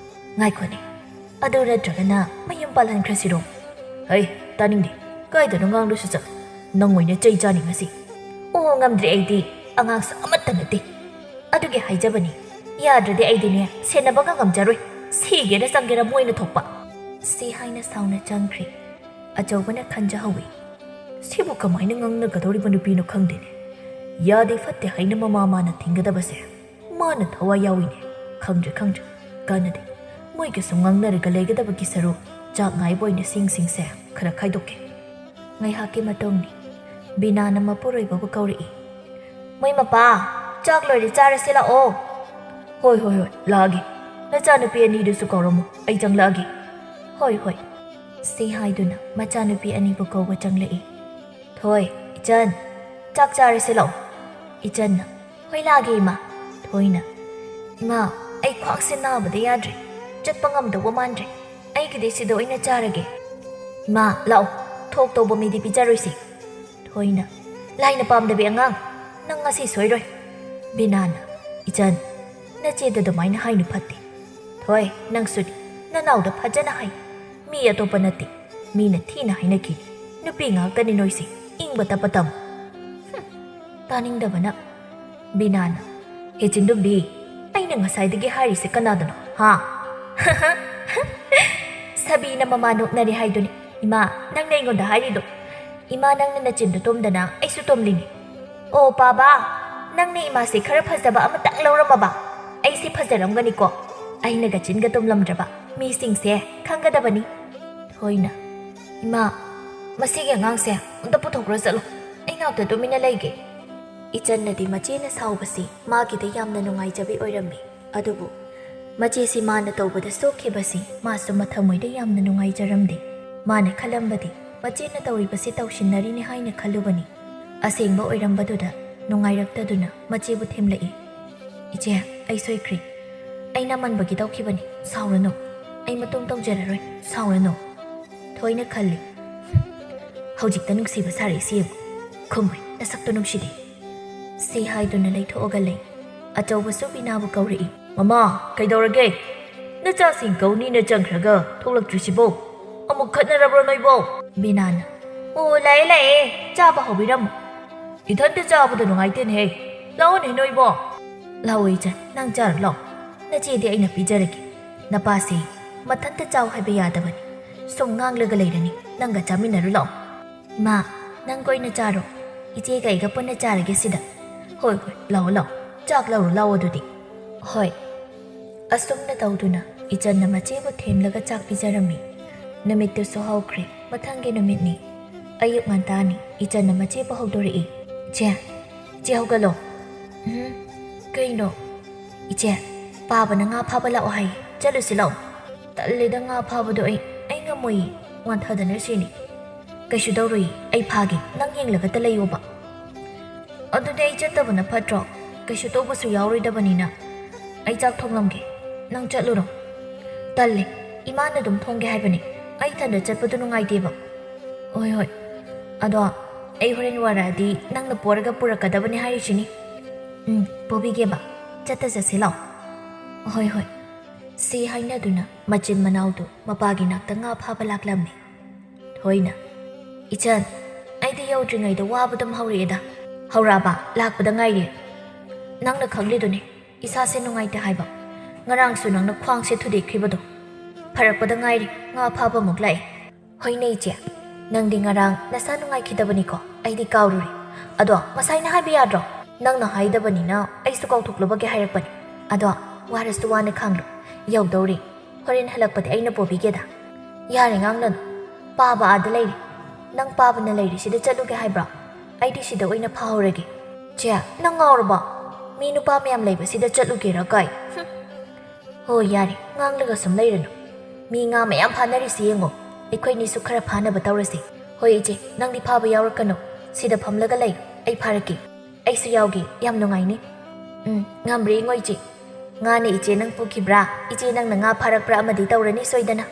ꯉꯥꯏꯈꯣꯅꯦ, ꯑꯗꯨ ꯅꯠꯇ꯭ꯔꯒꯅ ꯃꯌꯨꯝ ꯄꯥꯜꯍꯟꯈ꯭ꯔꯁꯤꯔꯣ? ꯍꯩ, ꯇꯥꯅꯤꯡꯗꯦ꯫ ꯀꯥꯏꯗꯅꯣ ꯉꯥꯡꯂꯨꯁꯨ ꯆꯠꯂꯨ꯫ ꯅꯪ ꯑꯣꯏꯅ ꯆꯩ ꯆꯥꯅꯤ ꯉꯁꯤ꯫ ꯑꯣ, ꯉꯝꯗ꯭ꯔꯦ ꯑꯩꯗꯤ꯫ ꯑꯉꯥꯡꯁꯨ ꯑꯃꯠꯇ ꯅꯠꯇꯦ꯫ ꯑꯗꯨꯒꯤ ꯍꯥꯏꯖꯕꯅꯤ, "ꯌꯥꯗ꯭ꯔꯗꯤ ꯑꯩꯗꯤꯅꯦ ꯁꯦꯟꯅꯕꯒ ꯉꯝꯖꯔꯣꯏ꯫ ꯁꯤꯒꯦꯔꯥ ꯆꯪꯒꯦꯔꯥ ꯃꯣꯏꯅ ꯊꯣꯛꯄ", ꯁꯤ ꯍꯥꯏꯅ ꯁꯥꯎꯅ ꯆꯪꯈ꯭ꯔꯦ꯫ ꯑꯆꯧꯕꯅ ꯈꯟꯖꯍꯧꯏ, "ꯁꯤꯕꯨ ꯀꯃꯥꯏꯅ ꯉꯥꯡꯅꯒꯗꯧꯔꯤꯕ ꯅꯨꯄꯤꯅꯣ ꯈꯪꯗꯦꯅꯦ꯫ ꯌꯥꯗꯦ ꯐꯠꯇꯦ ꯍꯥꯏꯅ ꯃꯃꯥ ꯃꯥꯅ ꯊꯤꯡꯒꯗꯕꯁꯦ ꯃꯥꯅ ꯊꯋꯥꯏ ꯌꯥꯎꯏꯅꯦ꯫ ꯈꯪꯗ꯭ꯔꯦ, ꯈꯪꯗ꯭ꯔꯦ, ꯀꯥꯟꯅꯗꯦ꯫ ꯃꯣꯏꯒꯁꯨ ꯉꯥꯡꯅꯔꯒ ꯂꯩꯒꯗꯕꯒꯤ ꯁꯔꯨꯛ ꯆꯥꯛ ꯉꯥꯏꯕ ꯑꯣꯏꯅ ꯁꯤꯡꯁꯤꯡꯁꯦ ꯈꯔ ꯈꯥꯏꯗꯣꯛꯀꯦ"꯫ ꯉꯥꯏꯍꯥꯛꯀꯤ ꯃꯇꯨꯡꯅꯤ꯫ ꯕꯤꯅꯥꯅ ꯃꯄꯨꯔꯣꯏꯕꯕꯨ ꯀꯧꯔꯛꯏ꯫ "ꯃꯣꯏ ꯃꯄꯥ, ꯆꯥꯛ ꯂꯣꯏꯔꯦ, ꯆꯥꯔꯁꯤ ꯂꯥꯛꯑꯣ"꯫ "ꯍꯣꯏ, ꯍꯣꯏ, ꯍꯣꯏ, ꯂꯥꯛꯑꯒꯦ꯫ ꯅꯆꯥꯅꯨꯄꯤ ꯑꯅꯤꯗꯨꯁꯨ ꯀꯧꯔꯝꯃꯨ, ꯑꯩ ꯆꯪꯂꯛꯑꯒꯦ"꯫ "ꯍꯣꯏ, ꯍꯣꯏ"꯫ ꯁꯤ ꯍꯥꯏꯗꯨꯅ ꯃꯆꯥꯅꯨꯄꯤ ꯑꯅꯤꯕꯨ ꯀꯧꯕ ꯆꯪꯂꯛꯏ꯫ "ꯊꯣꯏ, ꯏꯆꯟ, ꯆꯥꯛ ꯆꯥꯔꯁꯤ ꯂꯥꯛꯑꯣ"꯫ ꯏꯆꯟꯅ, "ꯍꯣꯏ, ꯂꯥꯛꯑꯒꯦ ꯏꯃꯥ"꯫ ꯊꯣꯏꯅ, "ꯏꯃꯥ, ꯑꯩ ꯈ꯭ꯋꯥꯡꯁꯦ ꯅꯥꯕꯗ ꯌꯥꯗ꯭ꯔꯦ, ꯆꯠꯄ ꯉꯝꯗꯧꯕ ꯃꯥꯟꯗ꯭ꯔꯦ꯫ ꯑꯩꯒꯤꯗꯤ ꯁꯤꯗ ꯑꯣꯏꯅ ꯆꯥꯔꯒꯦ"꯫ "ꯏꯃꯥ, ꯂꯥꯛꯑꯣ, ꯊꯣꯛ ꯇꯧꯕ ꯃꯤꯗꯤ ꯄꯤꯖꯔꯣꯏꯁꯤ"꯫ ꯊꯣꯏꯅ, "ꯂꯥꯏꯅ ꯄꯥꯝꯗꯕꯤ ꯑꯉꯥꯡ, ꯅꯪ ꯉꯁꯤ ꯁꯣꯏꯔꯣꯏ"꯫ ꯕꯤꯅꯥꯅ, "ꯏꯆꯟ, ꯅꯆꯦꯗ ꯑꯗꯨꯃꯥꯏꯅ ꯍꯥꯏꯅꯨ, ꯐꯠꯇꯦ"꯫ "ꯊꯣꯏ, ꯅꯪꯁꯨꯅꯤ, ꯅꯅꯥꯎꯗ ꯐꯖꯅ ꯍꯥꯏ꯫ ꯃꯤ ꯑꯇꯣꯞꯄ ꯅꯠꯇꯦ, ꯃꯤꯅ ꯊꯤꯅ ꯍꯥꯏꯅꯈꯤ꯫ ꯅꯨꯄꯤ ꯉꯥꯛꯇꯅꯤ ꯅꯣꯏꯁꯦ, ꯏꯪꯕ ꯇꯞꯄ ꯇꯝꯃꯨ"꯫ ꯍꯨꯝ, ꯇꯥꯅꯤꯡꯗꯕꯅ꯫ ꯕꯤꯅꯥꯅ, "ꯍꯦ ꯆꯤꯟꯗꯨꯝꯕꯤ, ꯑꯩꯅ ꯉꯁꯥꯏꯗꯒꯤ ꯍꯥꯏꯔꯤꯁꯦ ꯀꯅꯥꯗꯅꯣ, ꯍꯥ?" "ꯁꯥꯕꯤꯅ ꯃꯃꯥ ꯅꯣꯛꯅꯔꯦ ꯍꯥꯏꯗꯨꯅꯤ꯫ ꯏꯃꯥ, ꯅꯪꯅ ꯑꯩꯉꯣꯟꯗ ꯍꯥꯏꯔꯤꯗꯣ?" "ꯏꯃꯥ, ꯅꯪꯅ ꯅꯆꯤꯟꯗꯨ ꯇꯨꯝꯗꯅ ꯑꯩꯁꯨ ꯇꯨꯝꯂꯤꯅꯤ"꯫ "ꯑꯣ ꯄꯥꯕ, ꯅꯪꯅ ꯏꯃꯥꯁꯦ ꯈꯔ ꯐꯖꯕ ꯑꯃꯇꯪ ꯂꯧꯔꯝꯃꯕ ꯑꯩꯁꯦ ꯐꯖꯔꯝꯒꯅꯤꯀꯣ꯫ ꯑꯩꯅꯒ ꯆꯤꯟꯒ ꯇꯨꯝꯂꯝꯗ꯭ꯔꯕ ꯃꯤꯁꯤꯡꯁꯦ ꯈꯪꯒꯗꯕꯅꯤ"꯫ ꯊꯣꯏꯅ, "ꯏꯃꯥ, ꯃꯁꯤꯒꯤ ꯑꯉꯥꯡꯁꯦ ꯑꯝꯇ ꯄꯨꯊꯣꯛꯈ꯭ꯔ ꯆꯠꯂꯣ꯫ ꯑꯩ ꯉꯥꯛꯇ ꯇꯨꯃꯤꯟꯅ ꯂꯩꯒꯦ"꯫ ꯏꯆꯟꯅꯗꯤ ꯃꯆꯦꯅ ꯁꯥꯎꯕꯁꯤ ꯃꯥꯒꯤꯗ ꯌꯥꯝꯅ ꯅꯨꯡꯉꯥꯏꯖꯕꯤ ꯑꯣꯏꯔꯝꯃꯤ꯫ ꯑꯗꯨꯕꯨ ꯃꯆꯦꯁꯤ ꯃꯥꯅ ꯇꯧꯕꯗ ꯁꯣꯛꯈꯤꯕꯁꯤ ꯃꯥꯁꯨ ꯃꯊꯃꯣꯏꯗ ꯌꯥꯝꯅ ꯅꯨꯡꯉꯥꯏꯖꯔꯝꯗꯦ꯫ ꯃꯥꯅ ꯈꯜꯂꯝꯕꯗꯤ ꯃꯆꯦꯅ ꯇꯧꯔꯤꯕꯁꯤ ꯇꯧꯁꯤꯟꯅꯔꯤꯅꯤ ꯍꯥꯏꯅ ꯈꯜꯂꯨꯕꯅꯤ꯫ ꯑꯁꯦꯡꯕ ꯑꯣꯏꯔꯝꯕꯗꯨꯗ ꯅꯨꯡꯉꯥꯏꯔꯛꯇꯗꯨꯅ ꯃꯆꯦꯕꯨ ꯊꯦꯝꯂꯛꯏ꯫ "ꯏꯆꯦ, ꯑꯩ ꯁꯣꯏꯈ꯭ꯔꯦ꯫ ꯑꯩ ꯅꯃꯟꯕꯒꯤ ꯇꯧꯈꯤꯕꯅꯤ꯫ ꯁꯥꯎꯔꯅꯨ꯫ ꯑꯩ ꯃꯇꯨꯡ ꯇꯧꯖꯔꯔꯣꯏ꯫ ꯁꯥꯎꯔꯅꯨ"꯫ ꯊꯣꯏꯅ ꯈꯜꯂꯤ, "ꯍꯨꯝ, ꯍꯧꯖꯤꯛꯇ ꯅꯨꯡꯁꯤꯕ ꯁꯥꯔꯛꯏꯁꯤ ꯌꯦꯡꯉꯨ꯫ ꯈꯨꯝꯃꯣꯏ, ꯅꯁꯛꯇꯨ ꯅꯨꯡꯁꯤꯗꯦ"꯫ ꯁꯤ ꯍꯥꯏꯗꯨꯅ ꯂꯩꯊꯣꯛꯑꯒ ꯂꯩ꯫ ꯑꯆꯧꯕꯁꯨ ꯕꯤꯅꯥꯕꯨ ꯀꯧꯔꯛꯏ꯫ "ꯃꯃꯥ, ꯀꯩꯗꯧꯔꯒꯦ? ꯅꯆꯥꯁꯤꯡ ꯀꯧꯅꯤꯅ ꯆꯪꯈ꯭ꯔꯒ ꯊꯣꯛꯂꯛꯇ꯭ꯔꯤꯁꯤꯕꯣ? ꯑꯃꯨꯛ ꯈꯠꯅꯔꯕ꯭ꯔꯣ ꯅꯣꯏꯕꯣ?" ꯕꯤꯅꯥꯅ, "ꯑꯣ, ꯂꯥꯛꯑꯦ, ꯂꯥꯛꯑꯦ, ꯆꯥꯕ ꯍꯧꯕꯤꯔꯝꯃꯣ"꯫ "ꯏꯊꯟꯇ ꯆꯥꯕꯗ ꯅꯨꯡꯉꯥꯏꯇꯦꯅꯦꯍꯦ꯫ ꯂꯥꯛꯑꯣꯅꯦ ꯅꯣꯏꯕꯣ"꯫ "ꯂꯥꯛꯑꯣ ꯏꯆꯟ, ꯅꯪ ꯆꯥꯔꯨ ꯂꯥꯛꯑꯣ꯫ ꯅꯆꯦꯗꯤ ꯑꯩꯅ ꯄꯤꯖꯔꯒꯦ꯫ ꯅꯄꯥꯁꯦ ꯃꯊꯟꯇ ꯆꯥꯎ ꯍꯥꯏꯕ ꯌꯥꯗꯕꯅꯤ꯫ ꯁꯨꯝ ꯉꯥꯡꯂꯒ ꯂꯩꯔꯅꯤ꯫ ꯅꯪꯒ ꯆꯥꯃꯤꯟꯅꯔꯨ ꯂꯥꯛꯑꯣ꯫ ꯏꯃꯥ, ꯅꯪꯒ ꯑꯣꯏꯅ ꯆꯥꯔꯣ꯫ ꯏꯆꯦꯒ ꯑꯩꯒ ꯄꯨꯟꯅ ꯆꯥꯔꯒꯦ ꯁꯤꯗ꯫ ꯍꯣꯏ, ꯍꯣꯏ, ꯂꯥꯛꯑꯣ, ꯂꯥꯛꯑꯣ꯫ ꯆꯥꯛ ꯂꯧꯔꯨ ꯂꯥꯛꯑꯣ ꯑꯗꯨꯗꯤ꯫" ꯍꯣꯏ꯫ ꯑꯁꯨꯝꯅ ꯇꯧꯗꯨꯅ ꯏꯆꯟꯅ ꯃꯆꯦꯕꯨ ꯊꯦꯝꯂꯒ ꯆꯥꯛ ꯄꯤꯖꯔꯝꯃꯤ꯫ ꯅꯨꯃꯤꯠꯇꯨꯁꯨ ꯍꯧꯈ꯭ꯔꯦ꯫ ꯃꯊꯪꯒꯤ ꯅꯨꯃꯤꯠꯅꯤ꯫ ꯑꯌꯨꯛ ꯉꯟꯇꯥꯅꯤ꯫ ꯏꯆꯟꯅ ꯃꯆꯦꯕꯨ ꯍꯧꯗꯣꯔꯛꯏ꯫ "ꯏꯆꯦ, ꯏꯆꯦ ꯍꯧꯒꯠꯂꯣ꯫" "ꯎꯝ, ꯀꯩꯅꯣ?" "ꯏꯆꯦ, ꯄꯥꯕꯅ ꯉꯥ ꯐꯥꯕ ꯂꯥꯛꯑꯣ ꯍꯥꯏ꯫ ꯆꯠꯂꯨꯁꯤ ꯂꯥꯛꯑꯣ꯫" "ꯇꯜꯂꯦꯗ ꯉꯥ ꯐꯥꯕꯗꯣ ꯑꯩ, ꯑꯩ ꯉꯝꯃꯣꯏꯌꯦ꯫ ꯋꯥꯟꯊꯗꯅ ꯁꯤꯅꯤ꯫" "ꯀꯩꯁꯨ ꯇꯧꯔꯣꯏꯌꯦ, ꯑꯩ ꯐꯥꯒꯦ꯫ ꯅꯪ ꯌꯦꯡꯂꯒꯇ ꯂꯩꯌꯣꯕ꯫" "ꯑꯗꯨꯗꯤ ꯑꯩ ꯆꯠꯇꯕꯅ ꯐꯠꯇ꯭ꯔꯣ? ꯀꯩꯁꯨ ꯇꯧꯕꯁꯨ ꯌꯥꯎꯔꯣꯏꯗꯕꯅꯤꯅ꯫ ꯑꯩ ꯆꯥꯛ ꯊꯣꯡꯂꯝꯒꯦ, ꯅꯪ ꯆꯠꯂꯨꯔꯣ꯫" "ꯇꯜꯂꯦ, ꯏꯃꯥꯅ ꯑꯗꯨꯝ ꯊꯣꯡꯒꯦ ꯍꯥꯏꯕꯅꯦ꯫ ꯑꯩ ꯏꯊꯟꯗ ꯆꯠꯄꯗꯨ ꯅꯨꯡꯉꯥꯏꯇꯦꯕ꯫" "ꯍꯣꯏ, ꯍꯣꯏ꯫ ꯑꯗꯣ ꯑꯩ ꯍꯣꯔꯦꯟ ꯋꯥꯔꯛꯑꯗꯤ ꯅꯪꯅ ꯄꯣꯔꯒ ꯄꯨꯔꯛꯀꯗꯕꯅꯤ ꯍꯥꯏꯔꯤꯁꯤꯅꯤ꯫" "ꯎꯝ, ꯄꯣꯕꯤꯒꯦꯕ꯫ ꯆꯠꯇ ꯆꯠꯁꯤ ꯂꯥꯛꯑꯣ꯫" "ꯍꯣꯏ, ꯍꯣꯏ꯫" ꯁꯤ ꯍꯥꯏꯅꯗꯨꯅ ꯃꯆꯤꯟ ꯃꯅꯥꯎꯗꯨ ꯃꯄꯥꯒꯤ ꯅꯥꯛꯇ ꯉꯥ ꯐꯥꯕ ꯂꯥꯛꯂꯝꯃꯤ꯫ ꯊꯣꯏꯅ, "ꯏꯆꯟ, ꯑꯩꯗꯤ ꯌꯧꯗ꯭ꯔꯤꯉꯩꯗ ꯋꯥꯕꯗꯨꯝ ꯍꯧꯔꯛꯑꯦꯗ꯫" "ꯍꯧꯔꯛꯑꯕ? ꯂꯥꯛꯄꯗ ꯉꯥꯏꯔꯤ꯫ ꯅꯪꯅ ꯈꯪꯂꯤꯗꯨꯅꯤ ꯏꯁꯥꯁꯦ ꯅꯨꯡꯉꯥꯏꯇꯦ ꯍꯥꯏꯕ꯫ ꯉꯔꯥꯡꯁꯨ ꯅꯪꯅ ꯈ꯭ꯋꯥꯡꯁꯦ ꯊꯨꯗꯦꯛꯈꯤꯕꯗꯣ꯫ ꯐꯔꯛꯄꯗ ꯉꯥꯏꯔꯤ, ꯉꯥ ꯐꯥꯕ ꯑꯃꯨꯛ ꯂꯥꯛꯑꯦ꯫" "ꯍꯣꯏꯅꯦ ꯏꯆꯦ, ꯅꯪꯗꯤ ꯉꯔꯥꯡ ꯅꯁꯥ ꯅꯨꯡꯉꯥꯏꯈꯤꯗꯕꯅꯤꯀꯣ? ꯑꯩꯗꯤ ꯀꯥꯎꯔꯨꯔꯦ꯫ ꯑꯗꯣ ꯉꯁꯥꯏꯅ ꯍꯥꯏꯕ ꯌꯥꯗ꯭ꯔꯣ? ꯅꯪꯅ ꯍꯥꯏꯗꯕꯅꯤꯅ ꯑꯩꯁꯨ ꯀꯥꯎꯊꯣꯛꯂꯨꯕꯒꯤ ꯍꯥꯏꯔꯛꯄꯅꯤ꯫ ꯑꯗꯣ ꯋꯥꯔꯁꯨ ꯋꯥꯅ ꯈꯥꯡꯂꯨ꯫ ꯌꯧꯗꯧꯔꯦ꯫ ꯍꯣꯔꯦꯟ ꯍꯜꯂꯛꯄꯗ ꯑꯩꯅ ꯄꯣꯕꯤꯒꯦꯗ꯫" "ꯌꯥꯔꯦ, ꯉꯥꯡꯂꯅꯨ꯫ ꯄꯥꯕ ꯑꯥꯗ ꯂꯩꯔꯦ꯫ ꯅꯪ ꯄꯥꯕꯅ ꯂꯩꯔꯤꯁꯤꯗ ꯆꯠꯂꯨꯒꯦ ꯍꯥꯏꯕ꯭ꯔꯣ? ꯑꯩꯗꯤ ꯁꯤꯗ ꯑꯣꯏꯅ ꯐꯥꯍꯧꯔꯒꯦ꯫" "ꯆꯦ, ꯅꯪ ꯉꯥꯎꯔꯕꯣ? ꯃꯤ ꯅꯨꯄꯥ ꯃꯌꯥꯝ ꯂꯩꯕꯁꯤꯗ ꯆꯠꯂꯨꯒꯦꯔꯥ ꯀꯥꯏ? ꯍꯨꯝ꯫ ꯍꯣ, ꯌꯥꯔꯦ, ꯉꯥꯡꯂꯒ ꯁꯨꯝ ꯂꯩꯔꯅꯨ꯫ ꯃꯤ ꯉꯥ ꯃꯌꯥꯝ ꯐꯥꯅꯔꯤꯁꯤ ꯌꯦꯡꯉꯣ꯫ ꯑꯩꯈꯣꯏꯅꯤꯁꯨ ꯈꯔ ꯐꯥꯅꯕ ꯇꯧꯔꯁꯤ꯫" "ꯍꯣꯏ ꯏꯆꯦ, ꯅꯪꯗꯤ ꯐꯥꯕ ꯌꯥꯎꯔꯛꯀꯅꯨ꯫ ꯁꯤꯗ ꯐꯝꯂꯒ ꯂꯩ, ꯑꯩ ꯐꯥꯔꯛꯀꯦ꯫" "ꯑꯩꯁꯨ ꯌꯥꯎꯒꯦ, ꯌꯥꯝ ꯅꯨꯡꯉꯥꯏꯅꯤ꯫" "ꯎꯝ, ꯉꯝꯔꯦ ꯏꯉꯣ ꯏꯆꯦ꯫ ꯉꯥꯅ ꯏꯆꯦ ꯅꯪ ꯄꯨꯈꯤꯕ꯭ꯔꯥ, ꯏꯆꯦ ꯅꯪꯅ ꯉꯥ ꯐꯥꯔꯛꯄ꯭ꯔꯥ ꯑꯃꯗꯤ ꯇꯧꯔꯅꯤ ꯁꯣꯏꯗꯅ꯫"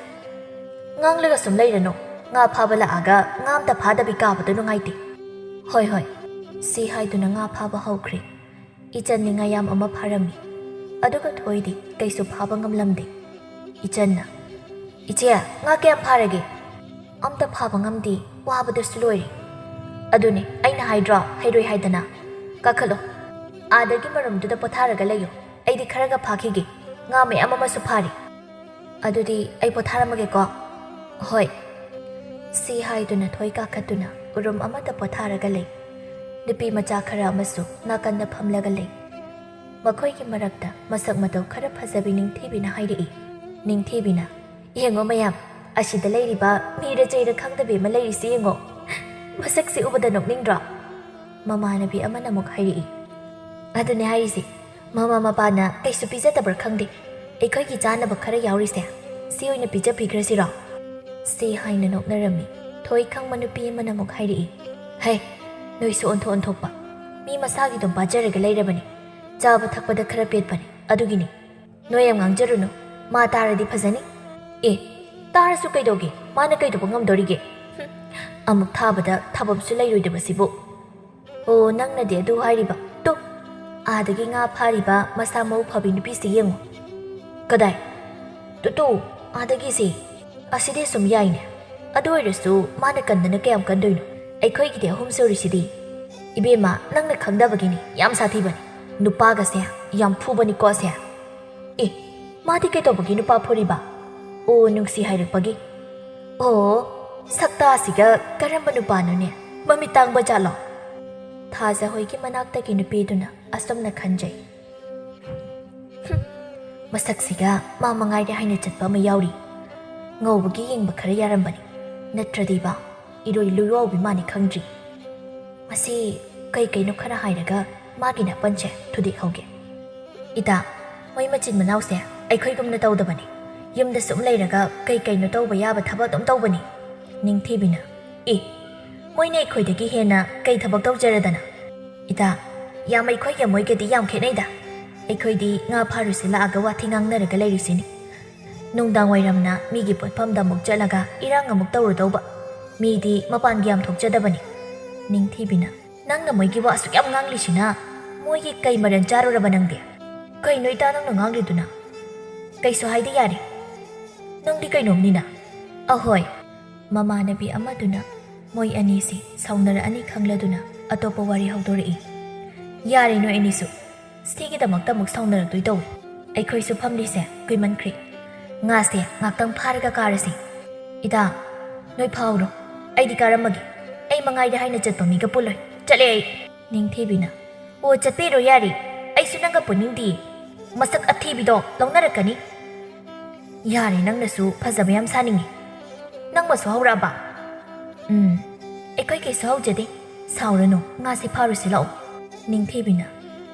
"ꯉꯥꯡꯂꯒ ꯁꯨꯝ ꯂꯩꯔꯅꯨ꯫ ꯉꯥ ꯐꯥꯕ ꯂꯥꯛꯑꯒ ꯉꯥ ꯑꯝꯇ ꯐꯥꯗꯕꯤ ꯀꯥꯕꯗꯣ ꯅꯨꯡꯉꯥꯏꯇꯦ꯫" "ꯍꯣꯏ, ꯍꯣꯏ꯫" ꯁꯤ ꯍꯥꯏꯗꯨꯅ ꯉꯥ ꯐꯥꯕ ꯍꯧꯈ꯭ꯔꯦ꯫ ꯏꯆꯟ ꯅꯤꯡꯉꯥ ꯌꯥꯝ ꯑꯃ ꯐꯥꯔꯝꯃꯤ꯫ ꯑꯗꯨꯒ ꯊꯣꯏꯗꯤ ꯀꯩꯁꯨ ꯐꯥꯕ ꯉꯝꯂꯝꯗꯦ꯫ ꯏꯆꯟꯅ, "ꯏꯆꯦ, ꯉꯥ ꯀꯌꯥꯝ ꯐꯥꯔꯒꯦ?" "ꯑꯝꯇ ꯐꯥꯕ ꯉꯝꯗꯦ, ꯋꯥꯕꯗꯁꯨ ꯂꯣꯏꯔꯦ꯫" "ꯑꯗꯨꯅꯦ ꯑꯩꯅ ꯍꯥꯏꯗ꯭ꯔꯣ, ꯍꯩꯔꯣꯏ ꯍꯥꯏꯗꯅ꯫ ꯀꯥꯈꯠꯂꯣ꯫" "ꯑꯥꯗꯒꯤ ꯃꯔꯨꯝꯗꯨꯗ ꯄꯣꯊꯥꯔꯒ ꯂꯩꯌꯨ꯫ ꯑꯩꯗꯤ ꯈꯔꯒ ꯐꯥꯈꯤꯒꯦ꯫ ꯉꯥ ꯃꯌꯥꯝ ꯑꯃꯁꯨ ꯐꯥꯔꯤ꯫ ꯑꯗꯨꯗꯤ ꯑꯩ ꯄꯣꯊꯥꯔꯝꯃꯒꯦꯀꯣ꯫" "ꯍꯣꯏ꯫" ꯁꯤ ꯍꯥꯏꯗꯨꯅ ꯊꯣꯏ ꯀꯥꯈꯠꯇꯨꯅ ꯎꯔꯨꯝ ꯑꯃꯗ ꯄꯣꯊꯥꯔꯒ ꯂꯩ꯫ ꯅꯨꯄꯤ ꯃꯆꯥ ꯈꯔ ꯑꯃꯁꯨ ꯅꯥꯀꯟꯗ ꯐꯝꯂꯒ ꯂꯩ꯫ ꯃꯈꯣꯏꯒꯤ ꯃꯔꯛꯇ ꯃꯁꯛ ꯃꯇꯧ ꯈꯔ ꯐꯖꯕꯤ ꯅꯤꯡꯊꯤꯕꯤꯅ ꯍꯥꯏꯔꯛꯏ꯫ ꯅꯤꯡꯊꯤꯕꯤꯅ, "ꯌꯦꯡꯉꯣ ꯃꯌꯥꯝ, ꯑꯁꯤꯗ ꯂꯩꯔꯤꯕ ꯃꯤꯔ ꯆꯩꯔ ꯈꯪꯗꯕꯤ ꯑꯃ ꯂꯩꯔꯤꯁꯤ ꯌꯦꯡꯉꯣ꯫ ꯃꯁꯛꯁꯤ ꯎꯕꯗ ꯅꯣꯛꯅꯤꯡꯗ꯭ꯔꯣ?" ꯃꯃꯥꯟꯅꯕꯤ ꯑꯃꯅ ꯑꯃꯨꯛ ꯍꯥꯏꯔꯛꯏ꯫ "ꯑꯗꯨꯅꯦ ꯍꯥꯏꯔꯤꯁꯦ, ꯃꯃꯥ ꯃꯄꯥꯅ ꯀꯩꯁꯨ ꯄꯤꯖꯗꯕ꯭ꯔꯥ ꯈꯪꯗꯦ꯫ ꯑꯩꯈꯣꯏꯒꯤ ꯆꯥꯅꯕ ꯈꯔ ꯌꯥꯎꯔꯤꯁꯦ, ꯁꯤ ꯑꯣꯏꯅ ꯄꯤꯖꯕꯤꯈ꯭ꯔꯁꯤꯔꯣ?" ꯁꯤ ꯍꯥꯏꯅ ꯅꯣꯛꯅꯔꯝꯃꯤ꯫ ꯊꯣꯏ ꯈꯪꯕ ꯅꯨꯄꯤ ꯑꯃꯅ ꯑꯃꯨꯛ ꯍꯥꯏꯔꯛꯏ꯫ "ꯍꯦ, ꯅꯣꯏꯁꯨ ꯑꯣꯟꯊꯣꯛ ꯑꯣꯟꯊꯣꯛꯄ꯫ ꯃꯤ ꯃꯁꯥꯒꯤ ꯑꯗꯨꯝ ꯄꯥꯖꯔꯒ ꯂꯩꯔꯕꯅꯤ꯫ ꯆꯥꯕ ꯊꯛꯄꯗ ꯈꯔ ꯄꯦꯠꯄꯅꯤ, ꯑꯗꯨꯒꯤꯅꯤ꯫ ꯅꯣꯏ ꯌꯥꯝ ꯉꯥꯡꯖꯔꯨꯅꯨ꯫ ꯃꯥ ꯇꯥꯔꯗꯤ ꯐꯖꯅꯤ꯫ ꯑꯦ, ꯇꯥꯔꯁꯨ ꯀꯩꯗꯧꯒꯦ? ꯃꯥꯅ ꯀꯩꯗꯧꯕ ꯉꯝꯗꯣꯔꯤꯒꯦ? ꯍꯨꯝ, ꯑꯃꯨꯛ ꯊꯥꯕꯗ ꯊꯥꯐꯝꯁꯨ ꯂꯩꯔꯣꯏꯗꯕꯁꯤꯕꯨ꯫ ꯑꯣ, ꯅꯪꯅꯗꯤ ꯑꯗꯨ ꯍꯥꯏꯔꯤꯕ? ꯇꯨ, ꯑꯥꯗꯒꯤ ꯉꯥ ꯐꯥꯔꯤꯕ ꯃꯁꯥ ꯃꯎ ꯐꯕꯤ ꯅꯨꯄꯤꯁꯤ ꯌꯦꯡꯉꯨ꯫ ꯀꯗꯥꯏ? ꯇꯨ, ꯇꯨ, ꯑꯥꯗꯒꯤꯁꯤ꯫ ꯑꯁꯤꯗꯤ ꯑꯁꯨꯝ ꯌꯥꯏꯅꯦ꯫ ꯑꯗꯨ ꯑꯣꯏꯔꯁꯨ ꯃꯥꯅ ꯀꯟꯗꯅ ꯀꯌꯥꯝ ꯀꯟꯗꯣꯏꯅꯣ? ꯑꯩꯈꯣꯏꯒꯤꯗꯤ ꯑꯍꯨꯝ ꯁꯨꯔꯤꯁꯤꯗꯤ꯫ ꯏꯕꯦꯝꯃ, ꯅꯪꯅ ꯈꯪꯗꯕꯒꯤꯅꯤ, ꯌꯥꯝ ꯁꯥꯊꯤꯕꯅꯤ꯫ ꯅꯨꯄꯥꯒꯁꯦ ꯌꯥꯝ ꯐꯨꯕꯅꯤꯀꯣ ꯑꯁꯦ꯫ ꯑꯦ, ꯃꯥꯗꯤ ꯀꯩꯗꯧꯕꯒꯤ ꯅꯨꯄꯥ ꯐꯨꯔꯤꯕ? ꯑꯣ, ꯅꯨꯡꯁꯤ ꯍꯥꯏꯔꯛꯄꯒꯤ꯫ ꯑꯣ, ꯁꯛꯇꯥꯁꯤꯒ ꯀꯔꯝꯕ ꯅꯨꯄꯥꯅꯣꯅꯦ? ꯃꯃꯤꯠ ꯇꯥꯡꯕ ꯖꯥꯠꯂꯣ?" ꯊꯥꯖ ꯍꯣꯏꯒꯤ ꯃꯅꯥꯛꯇꯒꯤ ꯅꯨꯄꯤꯗꯨꯅ ꯑꯁꯨꯝꯅ ꯈꯟꯖꯩ꯫ "ꯍꯨꯝ, ꯃꯁꯛꯁꯤꯒ ꯃꯥ ꯃꯉꯥꯏꯔꯦ ꯍꯥꯏꯅ ꯆꯠꯄ ꯑꯃ ꯌꯥꯎꯔꯤ꯫ ꯉꯧꯕꯒꯤ ꯌꯦꯡꯕ ꯈꯔ ꯌꯥꯔꯝꯕꯅꯤ, ꯅꯠꯇ꯭ꯔꯗꯤꯕ ꯏꯔꯣꯏ ꯂꯨꯌꯥꯎꯕꯤ ꯃꯥꯅꯤ ꯈꯪꯗ꯭ꯔꯤ꯫ ꯃꯁꯤ ꯀꯩ ꯀꯩꯅꯣ ꯈꯔ ꯍꯥꯏꯔꯒ ꯃꯥꯒꯤ ꯅꯥꯄꯟꯁꯦ ꯊꯨꯗꯦꯛꯍꯧꯒꯦ꯫ ꯏꯇꯥ, ꯃꯣꯏ ꯃꯆꯤꯟ ꯃꯅꯥꯎꯁꯦ ꯑꯩꯈꯣꯏꯒꯨꯝꯅ ꯇꯧꯗꯕꯅꯤ꯫ ꯌꯨꯝꯗ ꯁꯨꯝ ꯂꯩꯔꯒ ꯀꯩ ꯀꯩꯅꯣ ꯇꯧꯕ ꯌꯥꯕ ꯊꯕꯛ ꯑꯗꯨꯝ ꯇꯧꯕꯅꯤ꯫" ꯅꯤꯡꯊꯤꯕꯤꯅ, "ꯑꯦ, ꯃꯣꯏꯅ ꯑꯩꯈꯣꯏꯗꯒꯤ ꯍꯦꯟꯅ ꯀꯩ ꯊꯕꯛ ꯇꯧꯖꯔꯗꯅ? ꯏꯇꯥ, ꯌꯥꯝ ꯑꯩꯈꯣꯏꯒ ꯃꯣꯏꯒꯗꯤ ꯌꯥꯝ ꯈꯦꯠꯅꯩꯗ꯫ ꯑꯩꯈꯣꯏꯗꯤ ꯉꯥ ꯐꯥꯔꯨꯁꯤ ꯂꯥꯛꯑꯒ ꯋꯥꯊꯤ ꯉꯥꯡꯅꯔꯒ ꯂꯩꯔꯤꯁꯤꯅꯤ꯫ ꯅꯨꯡꯗꯥꯡ ꯋꯥꯏꯔꯝꯅ ꯃꯤꯒꯤ ꯄꯣꯠꯐꯝꯗ ꯑꯃꯨꯛ ꯆꯠꯂꯒ ꯏꯔꯥꯡ ꯑꯃꯨꯛ ꯇꯧꯔꯨꯗꯧꯕ꯫ ꯃꯤꯗꯤ ꯃꯄꯥꯟꯒꯤ ꯌꯥꯝ ꯊꯣꯛꯆꯗꯕꯅꯤ꯫" ꯅꯤꯡꯊꯤꯕꯤꯅ, "ꯅꯪꯅ ꯃꯣꯏꯒꯤ ꯋꯥ ꯑꯁꯨꯛ ꯌꯥꯝ ꯉꯥꯡꯂꯤꯁꯤꯅ ꯃꯣꯏꯒꯤ ꯀꯩ ꯃꯔꯟ ꯆꯥꯔꯨꯔꯕ ꯅꯪꯗꯤ? ꯀꯩꯅꯣ ꯏꯇꯥ ꯅꯪꯅ ꯉꯥꯡꯂꯤꯗꯨꯅ? ꯀꯩꯁꯨ ꯍꯥꯏꯗꯦ, ꯌꯥꯔꯦ꯫ ꯅꯪꯗꯤ ꯀꯩꯅꯣꯝꯅꯤꯅ꯫" ꯑꯍꯣꯏ꯫ ꯃꯃꯥꯟꯅꯕꯤ ꯑꯃꯗꯨꯅ ꯃꯣꯏ ꯑꯅꯤꯁꯤ ꯁꯥꯎꯅꯔꯛꯑꯅꯤ ꯈꯪꯂꯗꯨꯅ ꯑꯇꯣꯞꯄ ꯋꯥꯔꯤ ꯍꯧꯗꯣꯔꯛꯏ꯫ ꯌꯥꯔꯦ ꯅꯣꯏ ꯑꯅꯤꯁꯨ꯫ ꯁꯤꯒꯤꯗꯃꯛꯇ ꯑꯃꯨꯛ ꯁꯥꯎꯅꯔꯛꯇꯣꯏ ꯇꯧꯏ꯫ ꯑꯩꯈꯣꯏꯁꯨ ꯐꯝꯂꯤꯁꯦ ꯀꯨꯏꯃꯟꯈ꯭ꯔꯦ꯫ ꯉꯥꯁꯦ ꯉꯥꯛꯇꯪ ꯐꯥꯔꯒ ꯀꯥꯔꯁꯤ꯫ ꯏꯇꯥ, ꯅꯣꯏ ꯐꯥꯎꯔꯣ꯫ ꯑꯩꯗꯤ ꯀꯥꯔꯝꯃꯒꯦ꯫ ꯑꯩ ꯃꯉꯥꯏꯗ ꯍꯥꯏꯅ ꯆꯠꯄ ꯃꯤꯒ ꯄꯨꯜꯂꯣꯏ꯫ ꯆꯠꯂꯦ ꯑꯩ꯫ ꯅꯤꯡꯊꯤꯕꯤꯅ, "ꯑꯣ, ꯆꯠꯄꯤꯔꯣ ꯌꯥꯔꯦ꯫ ꯑꯩꯁꯨ ꯅꯪꯒ ꯄꯨꯅꯤꯡꯗꯤꯌꯦ꯫ ꯃꯁꯛ ꯑꯊꯤꯕꯤꯗꯣ ꯂꯧꯅꯔꯛꯀꯅꯤ꯫" "ꯌꯥꯔꯦ, ꯅꯪꯅꯁꯨ ꯐꯖꯕ ꯌꯥꯝ ꯁꯥꯅꯤꯡꯉꯤ꯫ ꯅꯪꯃꯁꯨ ꯍꯧꯔꯛꯑꯕ?" "ꯎꯝ, ꯑꯩꯈꯣꯏ ꯀꯩꯁꯨ ꯍꯧꯖꯗꯦ꯫ ꯁꯥꯎꯔꯅꯨ, ꯉꯥꯁꯦ ꯐꯥꯔꯨꯁꯤ ꯂꯥꯛꯑꯣ꯫" ꯅꯤꯡꯊꯤꯕꯤꯅ,